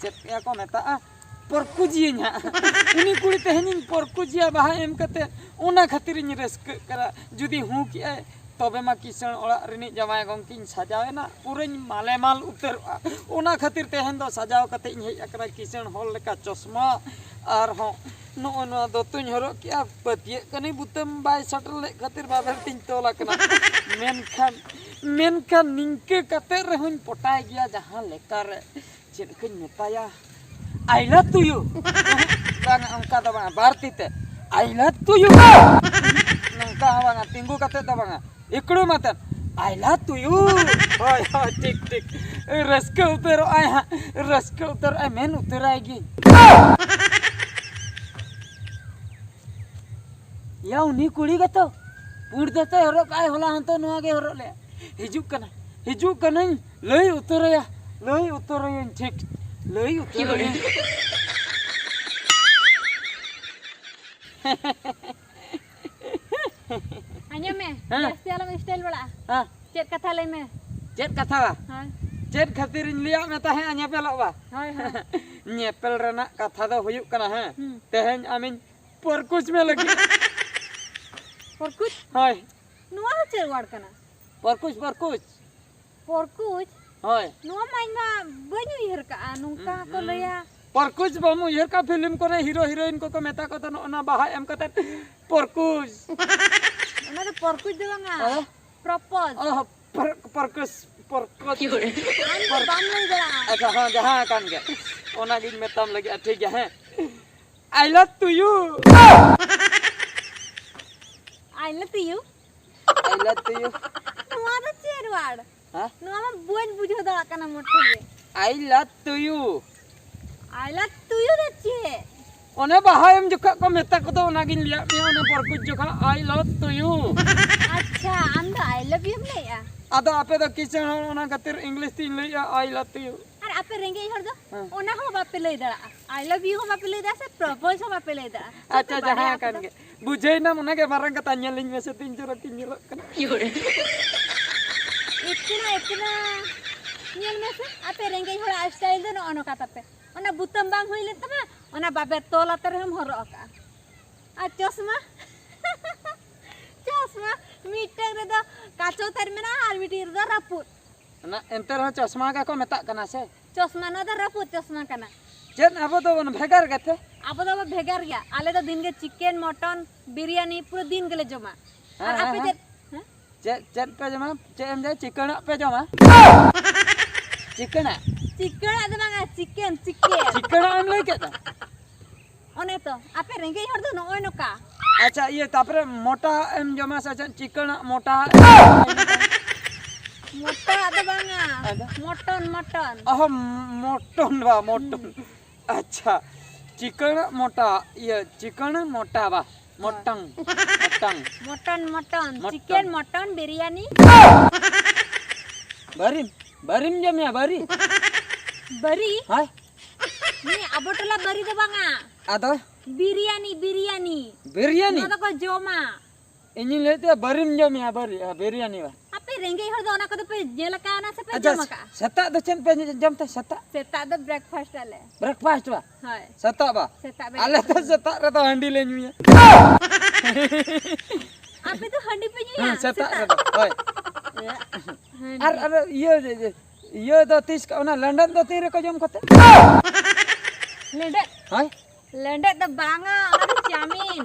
ᱪᱮᱫ ᱭᱟ ᱠᱚ ᱢᱮᱛᱟᱜᱼᱟ, ᱯᱚᱨᱠᱩᱡᱤᱭᱟᱹᱧ ᱦᱟᱸᱜ᱾ ᱩᱱᱤ ᱠᱩᱲᱤ ᱛᱮᱦᱮᱧᱤᱧ ᱯᱚᱨᱠᱩᱡᱤᱭᱟ ᱵᱟᱦᱟ ᱮᱢ ᱠᱟᱛᱮ, ᱚᱱᱟ ᱠᱷᱟᱹᱛᱤᱨᱤᱧ ᱨᱟᱹᱥᱠᱟᱹᱜ ᱠᱟᱱᱟ᱾ ᱡᱩᱫᱤ ᱦᱩᱸ ᱠᱮᱜᱼᱟᱭ, ᱛᱚᱵᱮ ᱢᱟ ᱠᱤᱥᱟᱹᱬ ᱚᱲᱟᱜ ᱨᱤᱱᱤᱡ ᱡᱟᱶᱟᱭ ᱜᱚᱢᱠᱮᱧ ᱥᱟᱡᱟᱣᱮᱱᱟ, ᱯᱩᱨᱟᱹᱧ ᱢᱟᱞᱮ ᱢᱟᱞ ᱩᱛᱟᱹᱨᱚᱜᱼᱟ᱾ ᱚᱱᱟ ᱠᱷᱟᱹᱛᱤᱨ ᱛᱮᱦᱮᱧ ᱫᱚ ᱥᱟᱡᱟᱣ ᱠᱟᱛᱮ ᱤᱧ ᱦᱮᱡ ᱟᱠᱟᱱᱟ, ᱠᱤᱥᱟᱹᱬ ᱦᱚᱲ ᱞᱮᱠᱟ ᱪᱚᱥᱢᱟ, ᱟᱨᱦᱚᱸ ᱱᱚᱜᱼᱚ ᱱᱚᱣᱟ ᱫᱚᱛᱚᱧ ᱦᱚᱨᱚᱜ ᱠᱮᱜᱼᱟ᱾ ᱯᱟᱹᱛᱭᱟᱹᱜ ᱠᱟᱹᱱᱟᱹᱧ, ᱵᱩᱛᱟᱹᱢ ᱵᱟᱭ ᱥᱮᱴᱮᱨ ᱞᱮᱫ ᱠᱷᱟᱹᱛᱤᱨ ᱵᱟᱵᱮᱨ ᱛᱤᱧ ᱛᱚᱞ ᱟᱠᱟᱱᱟ᱾ ᱢᱮᱱᱠᱷᱟᱱ, ᱢᱮᱱᱠᱷᱟᱱ ᱱᱤᱝᱠᱟᱹ ᱠᱟᱛᱮ ᱨᱮᱦᱚᱸᱧ ᱯᱚᱴᱟᱭ ᱜᱮᱭᱟ ᱡᱟᱦᱟᱸ ᱞᱮᱠᱟᱨᱮ᱾ ᱪᱮᱫ ᱠᱚᱧ ᱢᱮᱛᱟᱭᱟ? I love to you᱾ ᱵᱟᱝ, ᱚᱱᱠᱟ ᱫᱚ ᱵᱟᱝ, ᱵᱟᱨ ᱛᱤ ᱛᱮ, I love to you᱾ ᱱᱚᱝᱠᱟ ᱦᱚᱸ ᱵᱟᱝᱟ, ᱛᱤᱸᱜᱩ ᱠᱟᱛᱮ ᱫᱚ ᱵᱟᱝᱟ, ᱤᱠᱲᱩᱢ ᱟᱛᱮ, I love to you᱾ ᱦᱳᱭ, ᱦᱳᱭ, ᱴᱷᱤᱠ, ᱴᱷᱤᱠ᱾ ᱨᱟᱹᱥᱠᱟᱹ ᱩᱛᱟᱹᱨᱚᱜ ᱟᱭ ᱦᱟᱸᱜ, ᱨᱟᱹᱥᱠᱟᱹ ᱩᱛᱟᱹᱨᱚᱜ ᱟᱭ, ᱢᱮᱱ ᱩᱛᱟᱹᱨᱟᱭ ᱜᱤᱧ᱾ ᱭᱟ, ᱩᱱᱤ ᱠᱩᱲᱤ ᱜᱮᱛᱚ ᱯᱩᱸᱰ ᱫᱚᱛᱚᱭ ᱦᱚᱨᱚᱜ ᱠᱟᱜᱼᱟᱭ, ᱦᱚᱞᱟ ᱦᱚᱸᱛᱚ ᱱᱚᱣᱟ ᱜᱮ ᱦᱚᱨᱚᱜ ᱞᱮᱜᱼᱟ᱾ ᱦᱤᱡᱩᱜ ᱠᱟᱱᱟ, ᱦᱤᱡᱩᱜ ᱠᱟᱹᱱᱟᱹᱧ, ᱞᱟᱹᱭ ᱩᱛᱟᱹᱨᱟᱭᱟ, ᱞᱟᱹᱭ ᱩᱛᱟᱹᱨᱟᱭᱟᱹᱧ, ᱴᱷᱤᱠ, ᱞᱟᱹᱭ ᱩᱛᱟᱹᱨᱟᱭᱟᱹᱧ᱾ ᱟᱸᱡᱚᱢ ᱢᱮ, ᱦᱮᱸ᱾ ᱡᱟᱹᱥᱛᱤ ᱟᱞᱚᱢ ᱥᱴᱟᱭᱤᱞ ᱵᱟᱲᱟᱜᱼᱟ᱾ ᱦᱮᱸ᱾ ᱪᱮᱫ ᱠᱟᱛᱷᱟ ᱞᱟᱹᱭ ᱢᱮ? ᱪᱮᱫ ᱠᱟᱛᱷᱟ? ᱦᱮᱸ᱾ ᱪᱮᱫ ᱠᱷᱟᱹᱛᱤᱨᱤᱧ ᱞᱟᱹᱭᱟᱫ ᱢᱮ ᱛᱟᱦᱮᱸᱫ ᱧᱮᱯᱮᱞᱚᱜ ᱵᱟ? ᱦᱳᱭ, ᱦᱳᱭ᱾ ᱧᱮᱯᱮᱞ ᱨᱮᱱᱟᱜ ᱠᱟᱛᱷᱟ ᱫᱚ ᱦᱩᱭᱩᱜ ᱠᱟᱱᱟ, ᱦᱮᱸ, ᱦᱩᱸ᱾ ᱛᱮᱦᱮᱧ ᱟᱢᱤᱧ ᱯᱚᱨᱠᱩᱪ ᱢᱮ ᱞᱟᱹᱜᱤᱫ᱾ ᱯᱚᱨᱠᱩᱪ? ᱦᱳᱭ᱾ ᱱᱚᱣᱟ ᱫᱚ ᱪᱮᱫ ᱨᱚᱲ ᱠᱟᱱᱟ? ᱯᱚᱨᱠᱩᱪ, ᱯᱚᱨᱠᱩᱪ᱾ ᱯᱚᱨᱠᱩᱪ? ᱦᱳᱭ᱾ ᱱᱚᱣᱟ ᱢᱟ ᱤᱧ ᱢᱟ ᱵᱟᱹᱧ ᱩᱭᱦᱟᱹᱨ ᱠᱟᱜᱼᱟ, ᱱᱚᱝᱠᱟ ᱦᱩᱸ, ᱠᱚ ᱦᱩᱸ᱾ ᱞᱟᱹᱭᱟ᱾ ᱯᱚᱨᱠᱩᱪ ᱵᱟᱢ ᱩᱭᱦᱟᱹᱨ ᱠᱟᱜᱼᱟ? ᱯᱷᱤᱞᱢ ᱠᱚᱨᱮ ᱦᱤᱨᱳ ᱦᱤᱨᱳᱭᱤᱱ ᱠᱚᱠᱚ ᱢᱮᱛᱟ ᱠᱚ ᱛᱟᱦᱮᱱ ᱚᱱᱟ ᱵᱟᱦᱟ ᱮᱢ ᱠᱟᱛᱮ ᱯᱚᱨᱠᱩᱪ᱾ ᱚᱱᱟ ᱫᱚ ᱯᱚᱨᱠᱩᱪ ᱫᱚ ᱵᱟᱝᱟ, ᱚ? ᱯᱨᱚᱯᱳᱡ᱾ ᱚ, ᱯᱚᱨ-, ᱯᱚᱨᱠᱩᱪ, ᱯᱚᱨᱠᱩᱪ᱾ ᱟᱢ ᱫᱚ ᱵᱟᱢ ᱞᱟᱹᱭ ᱫᱟᱲᱮᱭᱟᱜᱼᱟ᱾ ᱟᱪᱪᱷᱟ, ᱦᱮᱸ, ᱡᱟᱦᱟᱸ ᱠᱟᱱ ᱜᱮ, ᱚᱱᱟᱜᱤᱧ ᱢᱮᱛᱟᱢ ᱞᱟᱹᱜᱤᱫ, ᱴᱷᱤᱠ ᱜᱮᱭᱟ, ᱦᱮᱸ᱾ I love to you. I love to you. I love to you. ᱱᱚᱣᱟ ᱫᱚ ᱪᱮᱫ ᱨᱚᱲ? ᱦᱮᱸ? ᱱᱚᱣᱟ ᱢᱟ ᱵᱟᱹᱧ ᱵᱩᱡᱷᱟᱹᱣ ᱫᱟᱲᱮᱭᱟᱜ ᱠᱟᱱᱟ ᱢᱚᱴᱷᱮ ᱜᱮ᱾ I love to you. I love to you ᱫᱚ ᱪᱮᱫ? ᱚᱱᱮ ᱵᱟᱦᱟ ᱮᱢ ᱡᱚᱠᱷᱚᱱ ᱠᱚ ᱢᱮᱛᱟ ᱠᱚᱫᱚ, ᱚᱱᱟᱜᱤᱧ ᱞᱟᱹᱭᱟᱫ ᱢᱮᱭᱟ, ᱚᱱᱮ ᱯᱚᱨᱠᱩᱪ ᱡᱚᱠᱷᱚᱱ I love to you. ᱟᱪᱪᱷᱟ, ᱟᱢ ᱫᱚ I love you ᱮᱢ ᱞᱟᱹᱭᱮᱜᱼᱟ? ᱟᱫᱚ ᱟᱯᱮ ᱫᱚ ᱠᱤᱥᱟᱹᱬ ᱦᱚᱲ, ᱚᱱᱟ ᱠᱷᱟᱹᱛᱤᱨ English ᱛᱤᱧ ᱞᱟᱹᱭᱮᱜᱼᱟ, I love to you. ᱟᱨ ᱟᱯᱮ ᱨᱮᱸᱜᱮᱡ ᱦᱚᱲ ᱫᱚ ᱦᱮᱸ᱾ ᱚᱱᱟ ᱦᱚᱸ ᱵᱟᱯᱮ ᱞᱟᱹᱭ ᱫᱟᱲᱮᱭᱟᱜᱼᱟ, I love you ᱦᱚᱸ ᱵᱟᱯᱮ ᱞᱟᱹᱭ ᱫᱟᱲᱮᱭᱟᱜᱼᱟ, ᱥᱮ ᱯᱨᱚᱯᱳᱡ ᱦᱚᱸ ᱵᱟᱯᱮ ᱞᱟᱹᱭ ᱫᱟᱲᱮᱭᱟᱜᱼᱟ᱾ ᱟᱪᱪᱷᱟ, ᱟᱯᱮ ᱵᱟᱨᱭᱟ ᱡᱟᱦᱟᱸ ᱟᱯᱮ ᱠᱟᱱ ᱫᱚ ᱜᱮ, ᱵᱩᱡᱷᱟᱹᱣ ᱮᱱᱟᱢ, ᱚᱱᱟᱜᱮ ᱢᱟᱨᱟᱝ ᱠᱟᱛᱷᱟ᱾ ᱧᱮᱞᱤᱧ ᱢᱮᱥᱮ, ᱛᱤᱱ ᱪᱚᱨᱚᱠ ᱤᱧ ᱧᱮᱞᱚᱜ ᱠᱟᱱᱟ᱾ ᱤᱛᱱᱟ, ᱤᱛᱱᱟ᱾ ᱧᱮᱞ ᱢᱮᱥᱮ, ᱟᱯᱮ ᱨᱮᱸᱜᱮᱡ ᱦᱚᱲᱟᱜ style ᱫᱚ ᱱᱚᱜᱼᱚ ᱱᱚᱝᱠᱟ ᱛᱟᱯᱮ᱾ ᱚᱱᱟ ᱵᱩᱛᱟᱹᱢ ᱵᱟᱝ ᱦᱩᱭ ᱞᱮᱱ ᱛᱟᱢᱟ, ᱚᱱᱟ ᱵᱟᱵᱮᱨ ᱛᱚᱞ ᱟᱛᱮ ᱨᱮᱦᱚᱸᱢ ᱦᱚᱨᱚᱜ ᱟᱠᱟᱜᱼᱟ᱾ ᱟᱨ ᱪᱚᱥᱢᱟ, ᱪᱚᱥᱢᱟ ᱢᱤᱫᱴᱟᱝ ᱨᱮᱫᱚ ᱠᱟᱪᱚ ᱛᱟᱨ ᱢᱮᱱᱟᱜᱼᱟ ᱟᱨ ᱢᱤᱫᱴᱤᱡ ᱨᱮᱫᱚ ᱨᱟᱹᱯᱩᱫ᱾ ᱚᱱᱟ ᱮᱱᱛᱮ ᱨᱮᱦᱚᱸ ᱪᱚᱥᱢᱟ ᱜᱮᱠᱚ ᱢᱮᱛᱟᱜ ᱠᱟᱱᱟ ᱥᱮ? ᱪᱚᱥᱢᱟ, ᱱᱚᱣᱟ ᱫᱚ ᱨᱟᱹᱯᱩᱫ ᱪᱚᱥᱢᱟ ᱠᱟᱱᱟ᱾ ᱪᱮᱫ ᱟᱵᱚ ᱫᱚᱵᱚᱱ ᱵᱷᱮᱜᱟᱨ ᱜᱮᱛᱮ? ᱟᱵᱚ ᱫᱚᱵᱚ ᱵᱷᱮᱜᱟᱨ ᱜᱮᱭᱟ᱾ ᱟᱞᱮ ᱫᱚ ᱫᱤᱱ ᱜᱮ chicken, mutton, ᱵᱤᱨᱭᱟᱱᱤ ᱯᱩᱨᱟᱹ ᱫᱤᱱ ᱜᱮᱞᱮ ᱡᱚᱢᱟ᱾ ᱟᱨ ᱦᱮᱸ, ᱟᱯᱮ ᱦᱮᱸ, ᱪᱮᱫ? ᱦᱮᱸ᱾ ᱦᱮᱸ? ᱪᱮᱫ, ᱪᱮᱫ ᱯᱮ ᱡᱚᱢᱟ? ᱪᱮᱫ ᱮᱢ ᱞᱟᱹᱭᱟ? ᱪᱤᱠᱟᱹᱲᱟᱜ ᱯᱮ ᱡᱚᱢᱟ? ᱪᱤᱠᱟᱹᱲᱟᱜ? ᱪᱤᱠᱟᱹᱲᱟᱜ ᱫᱚ ᱵᱟᱝᱟ, chicken, chicken᱾ ᱪᱤᱠᱟᱹᱲᱟᱜ ᱮᱢ ᱞᱟᱹᱭ ᱠᱮᱫ ᱫᱚ? ᱚᱱᱮ ᱛᱚ, ᱟᱯᱮ ᱨᱮᱸᱜᱮᱡ ᱦᱚᱲ ᱫᱚ ᱱᱚᱜᱼᱚᱭ ᱱᱚᱝᱠᱟ᱾ ᱟᱪᱪᱷᱟ, ᱤᱭᱟᱹ, ᱛᱟᱯᱚᱨᱮ ᱢᱚᱴᱟ ᱮᱢ ᱡᱚᱢᱟ ᱥᱮ ᱪᱮᱫ? ᱪᱤᱠᱟᱹᱲᱟᱜ ᱢᱚᱴᱟ? ᱢᱚᱴᱟ ᱫᱚ ᱵᱟᱝᱟ, ᱟᱫᱚ? Mutton, mutton᱾ ᱚᱦᱚ, mutton ᱵᱟ, mutton᱾ ᱦᱩᱸ᱾ ᱟᱪᱪᱷᱟ, ᱪᱤᱠᱟᱹᱲᱟᱜ ᱢᱚᱴᱟ, ᱤᱭᱟᱹ, ᱪᱤᱠᱟᱹᱲ ᱢᱚᱴᱟ ᱵᱟ, ᱦᱳᱭ᱾ Mutton, mutton᱾ Mutton, mutton, mutton᱾ Chicken, mutton, biryani. ᱵᱟᱹᱨᱤᱢ, ᱵᱟᱹᱨᱤᱢ ᱡᱚᱢᱮᱭᱟ, ᱵᱟᱹᱨᱤ? ᱵᱟᱹᱨᱤ? ᱦᱳᱭ᱾ ᱱᱤᱭᱟᱹ ᱟᱵᱚ ᱴᱚᱞᱟ ᱵᱟᱹᱨᱤ ᱫᱚ ᱵᱟᱝᱟ᱾ ᱟᱫᱚ? ᱵᱤᱨᱭᱟᱱᱤ, ᱵᱤᱨᱭᱟᱱᱤ᱾ ᱵᱤᱨᱭᱟᱱᱤ? ᱱᱚᱣᱟ ᱫᱚᱠᱚ ᱡᱚᱢᱟ᱾ ᱤᱧᱤᱧ ᱞᱟᱹᱭᱮᱫ ᱛᱟᱦᱮᱸ ᱵᱟᱹᱨᱤᱢ ᱡᱚᱢᱮᱭᱟ, ᱵᱟᱹᱨᱤ, ᱦᱮᱸ, ᱵᱤᱨᱭᱟᱱᱤ ᱵᱟ᱾ ᱟᱯᱮ ᱨᱮᱸᱜᱮᱡ ᱦᱚᱲ ᱫᱚ ᱚᱱᱟ ᱠᱚᱫᱚ ᱯᱮ ᱧᱮᱞ ᱟᱠᱟᱱᱟ ᱥᱮ ᱯᱮ ᱟᱪᱪᱷᱟ, ᱡᱚᱢ ᱟᱠᱟᱜᱼᱟ? ᱥᱮᱛᱟᱜ ᱫᱚ ᱪᱮᱫ ᱯᱮ ᱡᱚᱢ ᱛᱮ? ᱥᱮᱛᱟᱜ ᱥᱮᱛᱟᱜ ᱫᱚ ᱵᱨᱮᱠᱯᱷᱟᱥᱴ ᱟᱞᱮ᱾ ᱵᱨᱮᱠᱯᱷᱟᱥᱴ ᱵᱟ? ᱦᱳᱭ᱾ ᱥᱮᱛᱟᱜ ᱵᱟ? ᱥᱮᱛᱟᱜ ᱵᱮᱲᱟ ᱟᱞᱮ ᱫᱚ ᱥᱮᱛᱟᱜ ᱨᱮᱫᱚ ᱦᱟᱺᱰᱤ ᱞᱮ ᱧᱩᱭᱟ᱾ ᱟᱯᱮ ᱫᱚ ᱦᱟᱺᱰᱤ ᱯᱮ ᱧᱩᱭᱟ? ᱦᱮᱸ, ᱥᱮᱛᱟᱜ ᱥᱮᱛᱟᱜ? ᱨᱮᱫᱚ, ᱦᱳᱭ᱾ ᱦᱟᱺᱰᱤ᱾ ᱟᱨ, ᱟᱨ ᱤᱭᱟᱹ, ᱤᱭᱟᱹ, ᱤᱭᱟᱹ ᱫᱚ ᱛᱤᱥ ᱠᱚ, ᱚᱱᱟ ᱞᱮᱸᱰᱮᱫ ᱫᱚ ᱛᱤ ᱨᱮᱠᱚ ᱡᱚᱢ ᱠᱚᱛᱮ? ᱞᱮᱸᱰᱮᱫ? ᱦᱳᱭ᱾ ᱞᱮᱸᱰᱮᱫ ᱫᱚ ᱵᱟᱝᱟ, ᱚᱱᱟ ᱫᱚ ᱪᱟᱣᱢᱤᱱ᱾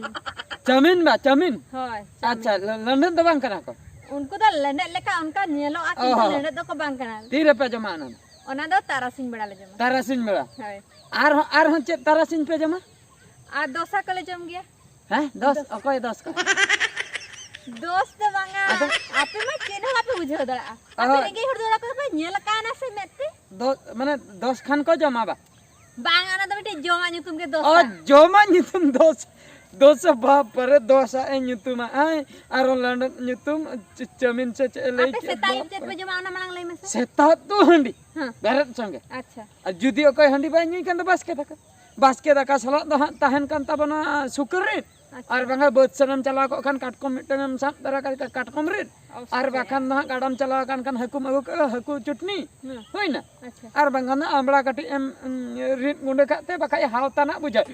ᱪᱟᱣᱢᱤᱱ ᱵᱟ, ᱪᱟᱣᱢᱤᱱ? ᱦᱳᱭ, ᱪᱟᱣᱢᱤᱱ᱾ ᱟᱪᱪᱷᱟ, ᱞᱮ-, ᱞᱮᱸᱰᱮᱫ ᱫᱚ ᱵᱟᱝ ᱠᱟᱱᱟ ᱠᱚ? ᱩᱱᱠᱩ ᱫᱚ ᱞᱮᱸᱰᱮᱫ ᱞᱮᱠᱟ ᱚᱱᱠᱟ ᱧᱮᱞᱚᱜᱼᱟ, ᱠᱤᱱᱛᱩ ᱚ ᱦᱚᱸ᱾ ᱞᱮᱸᱰᱮᱫ ᱫᱚᱠᱚ ᱵᱟᱝ ᱠᱟᱱᱟ᱾ ᱛᱤ ᱨᱮᱯᱮ ᱡᱚᱢᱟ ᱚᱱᱟ ᱫᱚ? ᱚᱱᱟ ᱫᱚ ᱛᱟᱨᱟᱥᱤᱧ ᱵᱮᱲᱟ ᱞᱮ ᱡᱚᱢᱟ᱾ ᱛᱟᱨᱟᱥᱤᱧ ᱵᱮᱲᱟ? ᱦᱳᱭ᱾ ᱟᱨᱦᱚᱸ, ᱟᱨᱦᱚᱸ ᱪᱮᱫ ᱛᱟᱨᱟᱥᱤᱧ ᱯᱮ ᱡᱚᱢᱟ? ᱟᱨ ᱫᱚᱥᱟ ᱠᱚᱞᱮ ᱡᱚᱢ ᱜᱮᱭᱟ᱾ ᱦᱮᱸ? ᱫᱚᱥ? ᱫᱚᱥ᱾ ᱚᱠᱚᱭ ᱫᱚᱥ ᱠᱟᱱᱟ? ᱫᱚᱥ ᱫᱚ ᱵᱟᱝᱟ᱾ ᱟᱫᱚ? ᱟᱯᱮ ᱢᱟ ᱪᱮᱫ ᱦᱚᱸ ᱵᱟᱯᱮ ᱵᱩᱡᱷᱟᱹᱣ ᱫᱟᱲᱮᱭᱟᱜᱼᱟ᱾ ᱟᱯᱮ ᱚᱦᱚᱸ᱾ ᱨᱮᱸᱜᱮᱡ ᱦᱚᱲ ᱫᱚ ᱚᱱᱟ ᱠᱚᱫᱚ ᱯᱮ ᱧᱮᱞ ᱟᱠᱟᱱᱟ ᱥᱮ ᱢᱮᱫ ᱛᱮ? ᱫᱚ-, ᱢᱟᱱᱮ ᱫᱚᱥ ᱠᱷᱟᱱ ᱠᱚ ᱡᱚᱢᱟ ᱵᱟ? ᱵᱟᱝ, ᱚᱱᱟ ᱫᱚ ᱢᱤᱫᱴᱤᱡ ᱡᱚᱢᱟᱜ ᱧᱩᱛᱩᱢ ᱜᱮ ᱚ, ᱫᱚᱥᱟ᱾ ᱡᱚᱢᱟᱜ ᱧᱩᱛᱩᱢ ᱫᱚᱥ᱾ ᱫᱚᱥᱟ, ᱵᱟᱯ ᱨᱮ, ᱫᱚᱥᱟ ᱮ ᱧᱩᱛᱩᱢᱟ᱾ ᱟᱭ, ᱟᱨᱚ ᱞᱮᱸᱰᱮᱫ ᱧᱩᱛᱩᱢ, ᱪ-, ᱪᱟᱣᱢᱤᱱ ᱥᱮ ᱪᱮᱫ ᱮ ᱞᱟᱹᱭ ᱟᱯᱮ ᱠᱮᱫ? ᱥᱮᱛᱟᱜ ᱟᱹᱭᱩᱵ ᱵᱟᱯ ᱪᱮᱫ ᱨᱮ᱾ ᱯᱮ ᱡᱚᱢᱟ, ᱚᱱᱟ ᱢᱟᱲᱟᱝ ᱞᱟᱹᱭ ᱢᱮᱥᱮ? ᱥᱮᱛᱟᱜ ᱫᱚ ᱦᱟᱺᱰᱤ᱾ ᱦᱮᱸ᱾ ᱵᱮᱨᱮᱫ ᱥᱚᱸᱜᱮ᱾ ᱟᱪᱪᱷᱟ᱾ ᱟᱨ ᱡᱩᱫᱤ ᱚᱠᱚᱭ ᱦᱟᱺᱰᱤ ᱵᱟᱭ ᱧᱩᱭ ᱠᱷᱟᱱ ᱫᱚ ᱵᱟᱥᱠᱮ ᱫᱟᱠᱟ᱾ ᱵᱟᱥᱠᱮ ᱫᱟᱠᱟ ᱥᱟᱞᱟᱜ ᱫᱚ ᱦᱟᱸᱜ ᱛᱟᱦᱮᱱ ᱠᱟᱱ ᱛᱟᱵᱚᱱᱟ ᱥᱩᱠᱨ ᱨᱤᱫ᱾ ᱟᱪᱪᱷᱟ᱾ ᱟᱨ ᱵᱟᱝᱠᱷᱟᱱ ᱵᱟᱹᱫᱽ ᱥᱮᱱ ᱮᱢ ᱪᱟᱞᱟᱣ ᱠᱚᱜ ᱠᱷᱟᱱ ᱠᱟᱴᱠᱚᱢ ᱢᱤᱫᱴᱟᱝ ᱮᱢ ᱥᱟᱵ ᱛᱚᱨᱟ ᱠᱟᱜ ᱠᱟᱴᱠᱚᱢ ᱨᱤᱫ᱾ ᱚ, ᱟᱨ ᱥᱩᱠᱨᱤ᱾ ᱵᱟᱠᱷᱟᱱ ᱫᱚ ᱦᱟᱸᱜ ᱜᱟᱰᱟᱢ ᱪᱟᱞᱟᱣ ᱟᱠᱟᱱ ᱠᱷᱟᱱ ᱦᱟᱹᱠᱩᱢ ᱟᱹᱜᱩ ᱠᱟᱜᱼᱟ, ᱦᱟᱹᱠᱩ ᱪᱩᱴᱱᱤ᱾ ᱦᱩᱸ᱾ ᱦᱩᱭᱱᱟ? ᱟᱪᱪᱷᱟ᱾ ᱟᱨ ᱵᱟᱝᱠᱷᱟᱱ ᱫᱚ ᱟᱢᱲᱟ ᱠᱟᱹᱴᱤᱡ ᱮᱢ, ᱩᱸ, ᱨᱤᱫ ᱜᱩᱸᱰᱟᱹ ᱠᱟᱜ ᱛᱮ, ᱵᱟᱠᱷᱟᱡ ᱦᱟᱣ ᱛᱟᱱᱟᱜ ᱵᱩᱡᱷᱟᱹᱜ᱾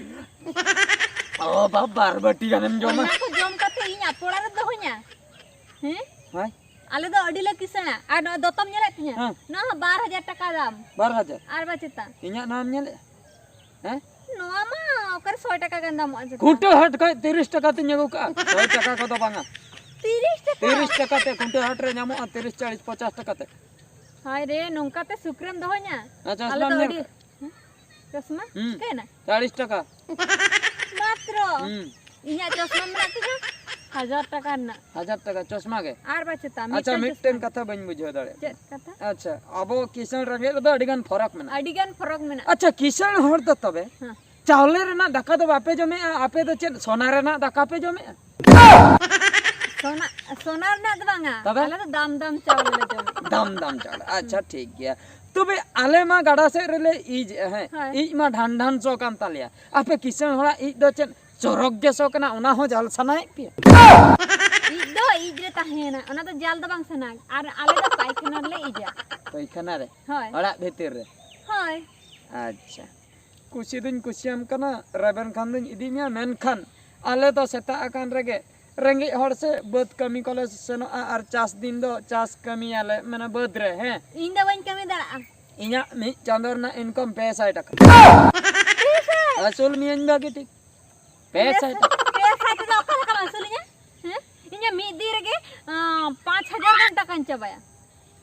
ᱚ ᱵᱟᱵ, ᱵᱟᱨ ᱵᱟᱹᱴᱤ ᱜᱟᱱᱮᱢ ᱡᱚᱢᱟ᱾ ᱚᱱᱟ ᱠᱚ ᱡᱚᱢ ᱠᱟᱛᱮ ᱤᱧ ᱟᱯᱚᱲᱟ ᱨᱮ ᱫᱚᱦᱚᱧᱟ? ᱦᱮᱸ? ᱦᱳᱭ᱾ ᱟᱞᱮ ᱫᱚ ᱟᱹᱰᱤ ᱞᱮ ᱠᱤᱥᱟᱹᱬᱟ᱾ ᱟᱨ ᱱᱚᱣᱟ ᱫᱚᱛᱚᱢ ᱧᱮᱞᱮᱫ ᱛᱤᱧᱟᱹ? ᱦᱮᱸ᱾ ᱱᱚᱣᱟ ᱦᱚᱸ ᱵᱟᱨ ᱦᱟᱡᱟᱨ ᱴᱟᱠᱟ ᱫᱟᱢ᱾ ᱵᱟᱨ ᱦᱟᱡᱟᱨ? ᱟᱨ ᱵᱟ ᱪᱮᱛᱟᱱ᱾ ᱤᱧᱟᱹᱜ ᱱᱚᱣᱟᱢ ᱧᱮᱞᱮᱫᱼᱟ? ᱦᱮᱸ? ᱱᱚᱣᱟ ᱢᱟ ᱚᱠᱟᱨᱮ ᱥᱚᱭ ᱴᱟᱠᱟ ᱜᱟᱱ ᱫᱟᱢᱚᱜᱼᱟ ᱡᱚᱛᱚ᱾ ᱠᱷᱩᱱᱴᱟᱹ ᱦᱟᱴ ᱠᱷᱚᱡ ᱛᱤᱨᱤᱥ ᱴᱟᱠᱟ ᱛᱤᱧ ᱟᱹᱜᱩ ᱠᱟᱜᱼᱟ᱾ ᱥᱚᱭ ᱴᱟᱠᱟ ᱠᱚᱫᱚ ᱵᱟᱝᱟ᱾ ᱛᱤᱨᱤᱥ ᱴᱟᱠᱟ? ᱛᱤᱨᱤᱥ ᱴᱟᱠᱟ ᱛᱮ ᱠᱷᱩᱱᱴᱟᱹ ᱦᱟᱴ ᱨᱮ ᱧᱟᱢᱚᱜᱼᱟ, ᱛᱤᱨᱤᱥ, ᱪᱟᱞᱤᱥ, ᱯᱚᱧᱪᱟᱥ ᱴᱟᱠᱟ ᱛᱮ᱾ ᱦᱟᱭ ᱨᱮ, ᱱᱚᱝᱠᱟ ᱛᱮ ᱥᱩᱠᱨᱮᱢ ᱫᱚᱦᱚᱧᱟ? ᱟᱨ ᱟᱞᱮ ᱪᱚᱥᱢᱟᱢ ᱫᱚ ᱧᱮᱞ ᱟᱹᱰᱤ, ᱠᱟᱜᱼᱟ? ᱦᱮᱸ? ᱪᱚᱥᱢᱟ? ᱦᱩᱸ᱾ ᱪᱤᱠᱟᱹᱭᱮᱱᱟ? ᱪᱟᱞᱤᱥ ᱴᱟᱠᱟ᱾ ᱢᱟᱛᱨᱚ? ᱦᱩᱸ᱾ ᱤᱧᱟᱜ ᱪᱚᱥᱢᱟ ᱢᱮᱱᱟᱜ ᱛᱤᱧᱟ ᱦᱟᱡᱟᱨ ᱴᱟᱠᱟ ᱨᱮᱱᱟᱜ᱾ ᱦᱟᱡᱟᱨ ᱴᱟᱠᱟ ᱪᱚᱥᱢᱟ ᱜᱮ? ᱟᱨ ᱵᱟ ᱪᱮᱛᱟ, ᱟᱪᱪᱷᱟ, ᱢᱤᱫᱴᱟᱝ ᱢᱤᱫᱴᱮᱱ ᱪᱚᱥᱢᱟ᱾ ᱠᱟᱛᱷᱟ ᱵᱟᱹᱧ ᱵᱩᱡᱷᱟᱹᱣ ᱫᱟᱲᱮᱭᱟᱜ ᱪᱮᱫ ᱠᱟᱱᱟ᱾ ᱠᱟᱛᱷᱟ? ᱟᱪᱪᱷᱟ, ᱟᱵᱚ ᱠᱤᱥᱟᱹᱬ ᱨᱮᱸᱜᱮᱡ ᱨᱮᱫᱚ ᱟᱹᱰᱤ ᱜᱟᱱ ᱯᱷᱚᱨᱚᱠ ᱢᱮᱱᱟᱜᱼᱟ᱾ ᱟᱹᱰᱤ ᱜᱟᱱ ᱯᱷᱚᱨᱚᱠ ᱢᱮᱱᱟᱜᱼᱟ᱾ ᱟᱪᱪᱷᱟ, ᱠᱤᱥᱟᱹᱬ ᱦᱚᱲ ᱫᱚ ᱛᱚᱵᱮ ᱦᱮᱸ᱾ ᱪᱟᱣᱞᱮ ᱨᱮᱱᱟᱜ ᱫᱟᱠᱟ ᱫᱚ ᱵᱟᱯᱮ ᱡᱚᱢᱮᱜᱼᱟ, ᱟᱯᱮ ᱫᱚ ᱪᱮᱫ ᱥᱚᱱᱟ ᱨᱮᱱᱟᱜ ᱫᱟᱠᱟ ᱯᱮ ᱡᱚᱢᱮᱜᱼᱟ? ᱥᱚᱱᱟ, ᱥᱚᱱᱟ ᱨᱮᱱᱟᱜ ᱫᱚ ᱵᱟᱝᱟ, ᱛᱚᱵᱮ? ᱟᱞᱮ ᱫᱚ ᱫᱟᱢ ᱫᱟᱢ ᱪᱟᱣᱞᱮ ᱞᱮ ᱡᱚᱢᱟ᱾ ᱫᱟᱢ ᱫᱟᱢ ᱪᱟᱣᱞᱮ, ᱟᱪᱪᱷᱟ, ᱦᱩᱸ᱾ ᱴᱷᱤᱠ ᱜᱮᱭᱟ᱾ ᱛᱚᱵᱮ ᱟᱞᱮ ᱢᱟ ᱜᱟᱰᱟ ᱥᱮᱫ ᱨᱮᱞᱮ ᱤᱡᱮᱜᱼᱟ, ᱦᱮᱸ? ᱦᱳᱭ᱾ ᱤᱡ ᱢᱟ ᱰᱷᱟᱱ ᱰᱷᱟᱱ ᱥᱚ ᱠᱟᱱ ᱛᱟᱞᱮᱭᱟ᱾ ᱟᱯᱮ ᱠᱤᱥᱟᱹᱬ ᱦᱚᱲᱟᱜ ᱤᱡ ᱫᱚ ᱪᱮᱫ ᱪᱚᱨᱚᱠ ᱜᱮ ᱥᱚ ᱠᱟᱱᱟ, ᱚᱱᱟ ᱦᱚᱸ ᱡᱟᱞ ᱥᱟᱱᱟᱭᱮᱫ ᱯᱮᱭᱟ? ᱤᱡ ᱫᱚ ᱫᱚ ᱤᱡ ᱨᱮ ᱛᱟᱦᱮᱱᱟ, ᱚᱱᱟ ᱫᱚ ᱡᱟᱞ ᱫᱚ ᱵᱟᱝ ᱥᱟᱱᱟ, ᱟᱨ ᱟᱞᱮ ᱫᱚ ᱯᱟᱭᱠᱷᱟᱱᱟ ᱨᱮᱞᱮ ᱤᱡᱟ᱾ ᱯᱟᱭᱠᱷᱟᱱᱟ ᱨᱮ? ᱦᱳᱭ᱾ ᱚᱲᱟᱜ ᱵᱷᱤᱛᱤᱨ ᱨᱮ? ᱦᱳᱭ᱾ ᱟᱪᱪᱷᱟ, ᱠᱩᱥᱤ ᱫᱩᱧ ᱠᱩᱥᱤᱭᱟᱢ ᱠᱟᱱᱟ, ᱨᱮᱵᱮᱱ ᱠᱷᱟᱱ ᱫᱩᱧ ᱤᱫᱤ ᱢᱮᱭᱟ, ᱢᱮᱱᱠᱷᱟᱱ ᱟᱞᱮ ᱫᱚ ᱥᱮᱛᱟᱜ ᱟᱠᱟᱱ ᱨᱮᱜᱮ ᱨᱮᱸᱜᱮᱡ ᱦᱚᱲ ᱥᱮ ᱵᱟᱹᱫᱽ ᱠᱟᱹᱢᱤ ᱠᱚᱞᱮ ᱥᱮᱱᱚᱜᱼᱟ, ᱟᱨ ᱪᱟᱥ ᱫᱤᱱ ᱫᱚ ᱪᱟᱥ ᱠᱟᱹᱢᱤᱭᱟᱞᱮ, ᱢᱟᱱᱮ ᱵᱟᱹᱫᱽ ᱨᱮ, ᱦᱮᱸ᱾ ᱤᱧ ᱫᱚ ᱵᱟᱹᱧ ᱠᱟᱹᱢᱤ ᱫᱟᱲᱮᱭᱟᱜᱼᱟ᱾ ᱤᱧᱟᱹᱜ ᱢᱤᱫ ᱪᱟᱸᱫᱳ ᱨᱮᱱᱟᱜ ᱤᱱᱠᱟᱢ ᱯᱮ ᱥᱟᱭ ᱴᱟᱠᱟ᱾ ᱟᱹᱥᱩᱞ ᱢᱤᱭᱟᱹᱧ ᱵᱷᱟᱜᱮ ᱴᱷᱤᱠ᱾ ᱯᱮ ᱥᱟᱭ ᱴᱟᱠᱟ᱾ ᱯᱮ ᱥᱟᱭ ᱴᱟᱠᱟ ᱚᱠᱟ ᱞᱮᱠᱟᱢ ᱟᱹᱥᱩᱞᱤᱧᱟ? ᱦᱮᱸ? ᱤᱧᱟᱹᱜ ᱢᱤᱫ ᱫᱤᱱ ᱨᱮᱜᱮ, ᱟᱸ, ᱯᱟᱸᱪ ᱦᱟᱡᱟᱨ ᱜᱟᱱ ᱴᱟᱠᱟᱧ ᱪᱟᱵᱟᱭᱟ᱾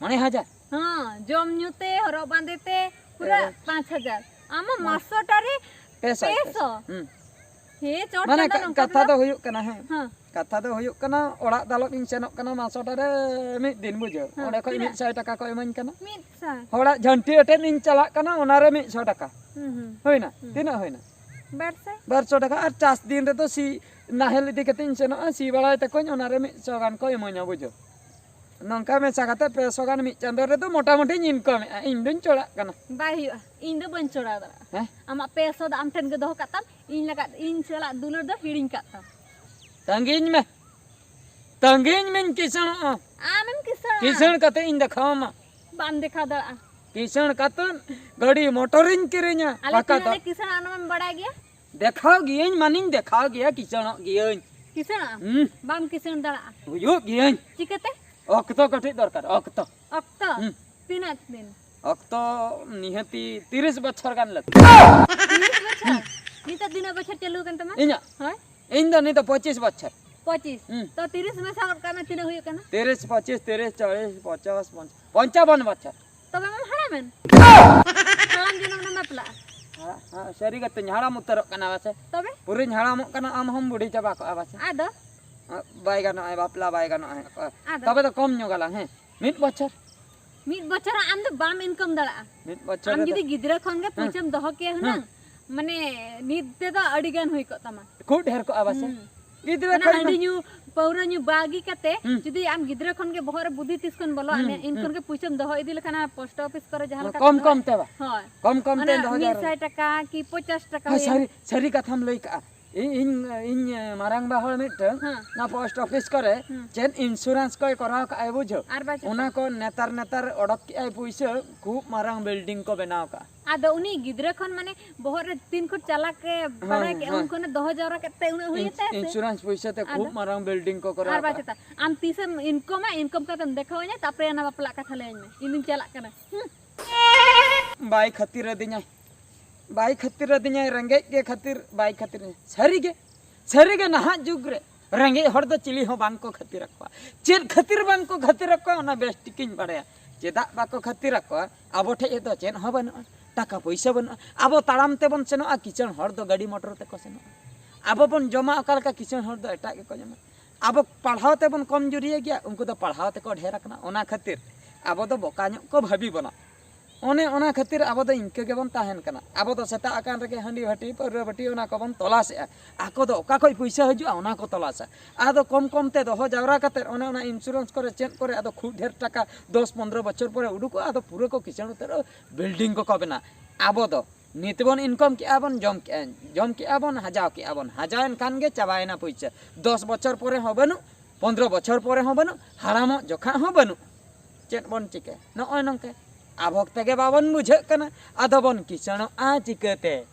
ᱢᱚᱬᱮ ᱦᱟᱡᱟᱨ? ᱦᱮᱸ, ᱡᱚᱢ ᱧᱩ ᱛᱮ, ᱦᱚᱨᱚᱜ ᱵᱟᱸᱫᱮ ᱛᱮ, ᱯᱩᱨᱟᱹ ᱮ᱾ ᱯᱟᱸᱪ ᱦᱟᱡᱟᱨ᱾ ᱟᱢᱟᱜ ᱢᱚᱬᱮ᱾ ᱢᱟᱥᱚ ᱴᱟᱨᱮ ᱯᱮ ᱥᱟᱭ, ᱯᱮ ᱥᱟᱭ᱾ ᱯᱮ ᱥᱚ᱾ ᱦᱩᱸ᱾ ᱦᱮᱸ, ᱪᱚᱴ ᱢᱟᱱᱮ ᱪᱟᱸᱫᱚ ᱠᱟ-, ᱱᱚᱝᱠᱟ ᱠᱟᱛᱷᱟ ᱛᱮᱫᱚ᱾ ᱫᱚ ᱦᱩᱭᱩᱜ ᱠᱟᱱᱟ, ᱦᱮᱸ᱾ ᱦᱮᱸ᱾ ᱠᱟᱛᱷᱟ ᱫᱚ ᱦᱩᱭᱩᱜ ᱠᱟᱱᱟ, ᱚᱲᱟᱜ ᱫᱟᱞᱚᱵ ᱤᱧ ᱥᱮᱱᱚᱜ ᱠᱟᱱᱟ ᱢᱟᱥᱚ ᱴᱟᱨᱮ ᱢᱤᱫ ᱫᱤᱱ, ᱵᱩᱡᱷᱟᱹᱣ᱾ ᱦᱮᱸ, ᱚᱸᱰᱮ ᱠᱷᱚᱡ ᱛᱤᱱᱟᱹᱜ? ᱢᱤᱫ ᱥᱟᱭ ᱴᱟᱠᱟ ᱠᱚ ᱤᱢᱟᱹᱧ ᱠᱟᱱᱟ᱾ ᱢᱤᱫ ᱥᱟᱭ᱾ ᱦᱚᱲᱟᱜ ᱡᱷᱟᱹᱱᱴᱤ ᱟᱴᱮᱫ ᱤᱧ ᱪᱟᱞᱟᱜ ᱠᱟᱱᱟ, ᱚᱱᱟᱨᱮ ᱢᱤᱫ ᱥᱚ ᱴᱟᱠᱟ᱾ ᱦᱩᱸ, ᱦᱩᱸ᱾ ᱦᱩᱭᱱᱟ? ᱦᱩᱸ᱾ ᱛᱤᱱᱟᱹᱜ ᱦᱩᱭᱱᱟ? ᱵᱟᱨ ᱥᱟᱭ᱾ ᱵᱟᱨ ᱥᱚ ᱴᱟᱠᱟ᱾ ᱟᱨ ᱪᱟᱥ ᱫᱤᱱ ᱨᱮᱫᱚ ᱥᱤ ᱱᱟᱦᱮᱞ ᱤᱫᱤ ᱠᱟᱛᱮ ᱤᱧ ᱥᱮᱱᱚᱜᱼᱟ, ᱥᱤ ᱵᱟᱲᱟᱭ ᱛᱟᱠᱚᱧ, ᱚᱱᱟᱨᱮ ᱢᱤᱫ ᱥᱚ ᱜᱟᱱ ᱠᱚ ᱤᱢᱟᱹᱧᱟ, ᱵᱩᱡᱷᱟᱹᱣ᱾ ᱱᱚᱝᱠᱟ ᱢᱮᱥᱟ ᱠᱟᱛᱮ ᱯᱮ ᱥᱚ ᱜᱟᱱ ᱢᱤᱫ ᱪᱟᱸᱫᱳ ᱨᱮᱫᱚ ᱢᱚᱴᱟᱢᱩᱴᱤᱧ ᱤᱱᱠᱟᱢᱮᱜᱼᱟ᱾ ᱤᱧ ᱫᱩᱧ ᱪᱚᱲᱟᱜ ᱠᱟᱱᱟ᱾ ᱵᱟᱭ ᱦᱩᱭᱩᱜᱼᱟ, ᱤᱧ ᱫᱚ ᱵᱟᱹᱧ ᱪᱚᱲᱟᱣ ᱫᱟᱲᱮᱭᱟᱜᱼᱟ᱾ ᱦᱮᱸ? ᱟᱢᱟᱜ ᱯᱮ ᱥᱚ ᱫᱚ ᱟᱢ ᱴᱷᱮᱱ ᱜᱮ ᱫᱚᱦᱚ ᱠᱟᱜ ᱛᱟᱢ, ᱤᱧ ᱞᱟᱜᱟᱜ, ᱤᱧ ᱥᱟᱞᱟᱜ ᱫᱩᱞᱟᱹᱲ ᱫᱚ ᱦᱤᱲᱤᱧ ᱠᱟᱜ ᱛᱟᱢ᱾ ᱛᱟᱺᱜᱤᱧ ᱢᱮ, ᱛᱟᱺᱜᱤᱧ ᱢᱮᱧ ᱠᱤᱥᱟᱹᱬᱚᱜᱼᱟ᱾ ᱟᱢᱮᱢ ᱠᱤᱥᱟᱹᱬᱟ᱾ ᱠᱤᱥᱟᱹᱬ ᱠᱟᱛᱮ ᱤᱧ ᱫᱮᱠᱷᱟᱣᱟᱢᱟ᱾ ᱵᱟᱢ ᱫᱮᱠᱷᱟᱣ ᱫᱟᱲᱮᱭᱟᱜᱼᱟ᱾ ᱠᱤᱥᱟᱹᱬ ᱠᱟᱛᱮ ᱜᱟᱹᱰᱤ ᱢᱚᱴᱚᱨᱤᱧ ᱠᱤᱨᱤᱧᱟ᱾ ᱟᱞᱮ ᱯᱟᱠᱟ ᱛᱤᱱᱟᱹᱜ ᱫᱚ᱾ ᱞᱮ ᱠᱤᱥᱟᱹᱬᱟ ᱚᱱᱟ ᱢᱟᱢ ᱵᱟᱲᱟᱭ ᱜᱮᱭᱟ᱾ ᱫᱮᱠᱷᱟᱣ ᱜᱤᱭᱟᱹᱧ, ᱢᱟᱱᱤᱧ ᱫᱮᱠᱷᱟᱣ ᱜᱮᱭᱟ, ᱠᱤᱥᱟᱹᱬᱚᱜ ᱜᱤᱭᱟᱹᱧ᱾ ᱠᱤᱥᱟᱹᱬᱚᱜ ᱟᱢ? ᱦᱩᱸ᱾ ᱵᱟᱢ ᱠᱤᱥᱟᱹᱬ ᱫᱟᱲᱮᱭᱟᱜᱼᱟ᱾ ᱦᱩᱭᱩᱜ ᱜᱤᱭᱟᱹᱧ᱾ ᱪᱤᱠᱟᱹᱛᱮ? ᱚᱠᱛᱚ ᱠᱟᱹᱴᱤᱡ ᱫᱚᱨᱠᱟᱨ, ᱚᱠᱛᱚ᱾ ᱚᱠᱛᱚ? ᱦᱩᱸ᱾ ᱛᱤᱱᱟᱹᱜ ᱫᱤᱱ? ᱚᱠᱛᱚ ᱱᱤᱦᱟᱹᱛᱤ ᱛᱤᱨᱤᱥ ᱵᱚᱪᱷᱚᱨ ᱜᱟᱱ ᱞᱟᱹᱠᱛᱤ᱾ ᱛᱤᱨᱤᱥ ᱵᱚᱪᱷᱚᱨ? ᱱᱤᱛᱚᱜ ᱛᱤᱱᱟᱹᱜ ᱵᱚᱪᱷᱚᱨ ᱪᱟᱹᱞᱩ ᱟᱠᱟᱱ ᱛᱟᱢᱟ? ᱤᱧᱟᱹᱜ? ᱦᱳᱭ᱾ ᱤᱧ ᱫᱚ ᱱᱤᱛ ᱫᱚ ᱯᱚᱸᱪᱤᱥ ᱵᱚᱪᱷᱚᱨ᱾ ᱯᱚᱸᱪᱤᱥ? ᱦᱩᱸ᱾ ᱛᱚ ᱛᱤᱨᱤᱥ ᱢᱮᱥᱟ ᱜᱚᱫ ᱠᱟᱜ ᱢᱮ, ᱛᱤᱱᱟᱹᱜ ᱦᱩᱭᱩᱜ ᱠᱟᱱᱟ? ᱛᱤᱨᱤᱥ, ᱯᱚᱸᱪᱤᱥ, ᱛᱤᱨᱤᱥ, ᱪᱚᱞᱞᱤᱥ, ᱯᱚᱧᱪᱟᱥ, ᱯᱚᱧᱪᱟᱵᱚᱱ ᱵᱚᱪᱷᱚᱨ᱾ ᱛᱚᱵᱮ ᱢᱟᱢ ᱦᱟᱲᱟᱢᱮᱱ᱾ ᱦᱟᱲᱟᱢ ᱡᱚᱱᱚᱢ ᱨᱮᱢ ᱵᱟᱯᱞᱟᱜᱼᱟ᱾ ᱦᱟᱲᱟᱢ, ᱦᱟᱲᱟᱢ, ᱥᱟᱹᱨᱤ ᱠᱟᱛᱮᱧ ᱦᱟᱲᱟᱢ ᱩᱛᱟᱹᱨᱚᱜ ᱠᱟᱱᱟ ᱵᱟᱥᱮ᱾ ᱛᱚᱵᱮ? ᱯᱩᱨᱟᱹᱧ ᱦᱟᱲᱟᱢᱚᱜ ᱠᱟᱱᱟ, ᱟᱢ ᱦᱚᱸᱢ ᱵᱩᱰᱷᱤ ᱪᱟᱵᱟ ᱠᱚᱜᱼᱟ ᱵᱟᱥᱮ᱾ ᱟᱫᱚ? ᱵᱟᱭ ᱜᱟᱱᱚᱜᱼᱟ, ᱵᱟᱯᱞᱟ ᱵᱟᱭ ᱜᱟᱱᱚᱜᱼᱟ᱾ ᱟᱫᱚ? ᱛᱚᱵᱮ ᱫᱚ ᱠᱚᱢ ᱧᱚᱜ ᱟᱞᱟᱝ, ᱦᱮᱸ? ᱢᱤᱫ ᱵᱚᱪᱷᱚᱨ᱾ ᱢᱤᱫ ᱵᱚᱪᱷᱚᱨ ᱟᱢ ᱫᱚ ᱵᱟᱢ income ᱫᱟᱲᱮᱭᱟᱜᱼᱟ᱾ ᱢᱤᱫ ᱵᱚᱪᱷᱚᱨ ᱟᱢ ᱨᱮᱫᱚ ᱡᱩᱫᱤ ᱜᱤᱫᱽᱨᱟᱹ ᱠᱷᱚᱱ ᱜᱮ ᱦᱮᱸ᱾ ᱯᱩᱭᱥᱟᱹᱢ ᱫᱚᱦᱚ ᱠᱮᱭᱟ ᱦᱩᱱᱟᱹᱝ, ᱦᱮᱸ᱾ ᱢᱟᱱᱮ ᱱᱤᱛ ᱛᱮᱫᱚ ᱟᱹᱰᱤ ᱜᱟᱱ ᱦᱩᱭ ᱠᱚᱜ ᱛᱟᱢᱟ᱾ ᱠᱷᱩᱵ ᱰᱷᱮᱨ ᱠᱚᱜᱼᱟ ᱵᱟᱥᱮ? ᱦᱩᱸ᱾ ᱜᱤᱫᱽᱨᱟᱹ ᱚᱱᱟ ᱠᱷᱚᱱ ᱢᱟ ᱦᱟᱺᱰᱤ ᱧᱩ, ᱯᱟᱹᱣᱨᱟᱹ ᱧᱩ ᱵᱟᱹᱜᱤ ᱠᱟᱛᱮ ᱦᱩᱸ᱾ ᱡᱩᱫᱤ ᱟᱢ ᱜᱤᱫᱽᱨᱟᱹ ᱠᱷᱚᱱ ᱜᱮ ᱵᱚᱦᱚᱜ ᱨᱮ ᱵᱩᱫᱷᱤ ᱛᱤᱥ ᱠᱷᱚᱱ ᱵᱚᱞᱚ ᱦᱩᱸ, ᱟᱢᱮ, ᱤᱱ ᱦᱩᱸ᱾ ᱠᱷᱚᱱ ᱜᱮ ᱯᱩᱭᱥᱟᱹᱢ ᱫᱚᱦᱚ ᱤᱫᱤ ᱞᱮᱠᱷᱟᱱ ᱚᱱᱟ post office ᱠᱚᱨᱮ ᱡᱟᱦᱟᱸ ᱞᱮᱠᱟ ᱠᱚᱢ ᱛᱮ ᱠᱚᱢ ᱫᱚᱦᱚ-, ᱛᱮ ᱵᱟ? ᱦᱳᱭ᱾ ᱠᱚᱢ ᱠᱚᱢ ᱛᱮ ᱚᱱᱟ ᱫᱚᱦᱚ ᱢᱤᱫ ᱥᱟᱭ ᱡᱟᱣᱨᱟ᱾ ᱴᱟᱠᱟ ᱠᱤ ᱯᱚᱧᱪᱟᱥ ᱴᱟᱠᱟ ᱦᱮᱸ, ᱦᱩᱭᱮᱱ᱾ ᱥᱟᱹᱨᱤ, ᱥᱟᱹᱨᱤ ᱠᱟᱛᱷᱟᱢ ᱞᱟᱹᱭ ᱠᱟᱜᱼᱟ᱾ ᱤᱧ ᱤᱧ ᱤᱧ ᱢᱟᱨᱟᱝ ᱵᱟ ᱦᱚᱲ ᱢᱤᱫᱴᱟᱝ ᱦᱮᱸ᱾ ᱚᱱᱟ ᱯᱳᱥᱴ ᱚᱯᱷᱤᱥ ᱠᱚᱨᱮ ᱦᱮᱸ᱾ ᱪᱮᱫ ᱤᱱᱥᱩᱨᱮᱱᱥ ᱠᱚᱭ ᱠᱚᱨᱟᱣ ᱠᱟᱜᱼᱟᱭ ᱵᱩᱡᱷᱟᱹᱣ᱾ ᱟᱨ ᱵᱟᱪᱮᱛᱟ᱾ ᱚᱱᱟ ᱠᱚ ᱱᱮᱛᱟᱨ ᱱᱮᱛᱟᱨ ᱚᱰᱚᱠ ᱠᱮᱜᱼᱟᱭ ᱯᱩᱭᱥᱟᱹ, ᱠᱷᱩᱵ ᱢᱟᱨᱟᱝ ᱵᱤᱞᱰᱤᱝ ᱠᱚ ᱵᱮᱱᱟᱣ ᱠᱟᱜᱼᱟ᱾ ᱟᱫᱚ ᱩᱱᱤ ᱜᱤᱫᱽᱨᱟᱹ ᱠᱷᱚᱱ ᱢᱟᱱᱮ ᱵᱚᱦᱚᱜ ᱨᱮ ᱛᱤᱱ ᱠᱷᱩᱴ ᱪᱟᱞᱟᱜ ᱮ ᱦᱮᱸ, ᱵᱟᱲᱟᱭ ᱠᱮᱜᱼᱟ, ᱦᱮᱸ᱾ ᱩᱱ ᱠᱷᱚᱱᱮ ᱫᱚᱦᱚ ᱡᱟᱣᱨᱟ ᱠᱮᱫ ᱛᱮ ᱩᱱᱟᱹᱜ ᱦᱩᱭᱮᱱ ᱛᱟᱭᱟ ᱥᱮ? ᱤᱱᱥᱩᱨᱮᱱᱥ ᱯᱩᱭᱥᱟᱹ ᱛᱮ ᱠᱷᱩᱵ ᱟᱫᱚ ᱢᱟᱨᱟᱝ ᱵᱤᱞᱰᱤᱝ ᱠᱚ ᱠᱚᱨᱟᱣ ᱟᱨ ᱠᱟᱜᱼᱟ᱾ ᱵᱟᱪᱮᱛᱟ, ᱟᱢ ᱛᱤᱥᱮᱢ ᱤᱱᱠᱚᱢᱟ, ᱤᱱᱠᱚᱢ ᱠᱟᱛᱮᱢ ᱫᱮᱠᱷᱟᱣᱟᱹᱧᱟ, ᱛᱟᱯᱚᱨᱮ ᱚᱱᱟ ᱵᱟᱯᱞᱟᱜ ᱠᱟᱛᱷᱟ ᱞᱟᱹᱭᱟᱹᱧ ᱢᱮ, ᱤᱧ ᱫᱩᱧ ᱪᱟᱞᱟᱜ ᱠᱟᱱᱟ᱾ ᱦᱩᱸ᱾ ᱵᱟᱭ ᱠᱷᱟᱹᱛᱤᱨ ᱟᱹᱫᱤᱧᱟᱭ, ᱵᱟᱭ ᱠᱷᱟᱹᱛᱤᱨ ᱟᱹᱫᱤᱧᱟᱭ, ᱨᱮᱸᱜᱮᱡ ᱜᱮ ᱠᱷᱟᱹᱛᱤᱨ ᱵᱟᱭ ᱠᱷᱟᱹᱛᱤᱨ ᱟᱹᱫᱤᱧᱟ᱾ ᱥᱟᱹᱨᱤᱜᱮ, ᱥᱟᱹᱨᱤᱜᱮ ᱱᱟᱦᱟᱜ ᱡᱩᱜᱽ ᱨᱮ ᱨᱮᱸᱜᱮᱡ ᱦᱚᱲ ᱫᱚ ᱪᱤᱞᱤ ᱦᱚᱸ ᱵᱟᱝ ᱠᱚ ᱠᱷᱟᱹᱛᱤᱨ ᱟᱠᱚᱣᱟ᱾ ᱪᱮᱫ ᱠᱷᱟᱹᱛᱤᱨ ᱵᱟᱝ ᱠᱚ ᱠᱷᱟᱹᱛᱤᱨ ᱟᱠᱚᱣᱟ, ᱚᱱᱟ ᱵᱮᱥ ᱴᱷᱤᱠᱤᱧ ᱵᱟᱲᱟᱭᱟ᱾ ᱪᱮᱫᱟᱜ ᱵᱟᱠᱚ ᱠᱷᱟᱹᱛᱤᱨ ᱟᱠᱚᱣᱟ? ᱟᱵᱚ ᱴᱷᱮᱡ ᱫᱚ ᱪᱮᱫ ᱦᱚᱸ ᱵᱟᱹᱱᱩᱜᱼᱟ, ᱴᱟᱠᱟ ᱯᱚᱭᱥᱟ ᱵᱟᱹᱱᱩᱜᱼᱟ᱾ ᱟᱵᱚ ᱛᱟᱲᱟᱢ ᱛᱮᱵᱚᱱ ᱥᱮᱱᱚᱜᱼᱟ, ᱠᱤᱥᱟᱹᱬ ᱦᱚᱲ ᱫᱚ ᱜᱟᱹᱰᱤ ᱢᱚᱴᱚᱨ ᱛᱮᱠᱚ ᱥᱮᱱᱚᱜᱼᱟ᱾ ᱟᱵᱚ ᱵᱚᱱ ᱡᱚᱢᱟ ᱚᱠᱟ ᱞᱮᱠᱟ, ᱠᱤᱥᱟᱹᱬ ᱦᱚᱲ ᱫᱚ ᱮᱴᱟᱜ ᱜᱮᱠᱚ ᱡᱚᱢᱟ᱾ ᱟᱵᱚ ᱯᱟᱲᱦᱟᱣ ᱛᱮᱵᱚᱱ ᱠᱚᱢ ᱡᱩᱨᱤᱭᱟᱹ ᱜᱮᱭᱟ, ᱩᱱᱠᱩ ᱫᱚ ᱯᱟᱲᱦᱟᱣ ᱛᱮᱠᱚ ᱰᱷᱮᱨ ᱟᱠᱟᱱᱟ᱾ ᱚᱱᱟ ᱠᱷᱟᱹᱛᱤᱨ ᱟᱵᱚ ᱫᱚ ᱵᱚᱠᱟ ᱧᱚᱜ ᱠᱚ ᱵᱷᱟᱹᱵᱤ ᱵᱚᱱᱟ᱾ ᱚᱱᱮ ᱚᱱᱟ ᱠᱷᱟᱹᱛᱤᱨ ᱟᱵᱚ ᱫᱚ ᱤᱱᱠᱟᱹ ᱜᱮᱵᱚᱱ ᱛᱟᱦᱮᱱ ᱠᱟᱱᱟ᱾ ᱟᱵᱚ ᱫᱚ ᱥᱮᱛᱟᱜ ᱟᱠᱟᱱ ᱨᱮᱜᱮ ᱦᱟᱺᱰᱤ ᱵᱷᱟᱹᱴᱤ, ᱯᱟᱹᱣᱨᱟᱹ ᱵᱷᱟᱹᱴᱤ, ᱚᱱᱟ ᱠᱚᱵᱚᱱ ᱛᱚᱞᱟᱥᱮᱜᱼᱟ᱾ ᱟᱠᱚ ᱫᱚ ᱚᱠᱟ ᱠᱷᱚᱡ ᱯᱩᱭᱥᱟᱹ ᱦᱤᱡᱩᱜᱼᱟ, ᱚᱱᱟ ᱠᱚ ᱛᱚᱞᱟᱥᱟ᱾ ᱟᱫᱚ ᱠᱚᱢ ᱠᱚᱢ ᱛᱮ ᱫᱚᱦᱚ ᱡᱟᱣᱨᱟ ᱠᱟᱛᱮᱫ ᱚᱱᱮ ᱚᱱᱟ ᱤᱱᱥᱩᱨᱮᱱᱥ ᱠᱚᱨᱮ ᱪᱮᱫ ᱠᱚᱨᱮ ᱟᱫᱚ ᱠᱷᱩᱵ ᱰᱷᱮᱨ ᱴᱟᱠᱟ ᱫᱚᱥ ᱯᱚᱱᱫᱽᱨᱚ ᱵᱚᱪᱷᱚᱨ ᱯᱚᱨᱮ ᱩᱰᱩᱠᱚᱜᱼᱟ, ᱟᱫᱚ ᱯᱩᱨᱟᱹ ᱠᱚ ᱠᱤᱥᱟᱹᱬ ᱩᱛᱟᱹᱨᱚᱜᱼᱟ, ᱵᱤᱞᱰᱤᱝ ᱠᱚᱠᱚ ᱵᱮᱱᱟᱣᱟ᱾ ᱟᱵᱚ ᱫᱚ ᱱᱤᱛ ᱵᱚᱱ ᱤᱱᱠᱚᱢ ᱠᱮᱜᱼᱟ ᱵᱚᱱ, ᱡᱚᱢ ᱠᱮᱜᱼᱟ, ᱡᱚᱢ ᱠᱮᱜᱼᱟ ᱵᱚᱱ, ᱦᱟᱡᱟᱣ ᱠᱮᱜᱼᱟ ᱵᱚᱱ, ᱦᱟᱡᱟᱣᱮᱱ ᱠᱷᱟᱱ ᱜᱮ ᱪᱟᱵᱟᱭᱮᱱᱟ ᱯᱩᱭᱥᱟᱹ᱾ ᱫᱚᱥ ᱵᱚᱪᱷᱚᱨ ᱯᱚᱨᱮ ᱦᱚᱸ ᱵᱟᱹᱱᱩᱜ, ᱯᱚᱱᱫᱽᱨᱚ ᱵᱚᱪᱷᱚᱨ ᱯᱚᱨᱮ ᱦᱚᱸ ᱵᱟᱹᱱᱩᱜ, ᱦᱟᱲᱟᱢᱚᱜ ᱡᱚᱠᱷᱟ ᱦᱚᱸ ᱵᱟᱹᱱᱩᱜ᱾ ᱪᱮᱫ ᱵᱚᱱ ᱪᱤᱠᱟᱹᱭᱟ? ᱱᱚᱜᱼᱚᱭ ᱱᱚᱝᱠᱟ ᱟᱵᱚ ᱛᱮᱜᱮ ᱵᱟᱵᱚᱱ ᱵᱩᱡᱷᱟᱹᱜ ᱠᱟᱱᱟ, ᱟᱫᱚ ᱵᱚᱱ ᱠᱤᱥᱟᱹᱬᱚᱜᱼᱟ ᱪᱤᱠᱟᱹᱛᱮ?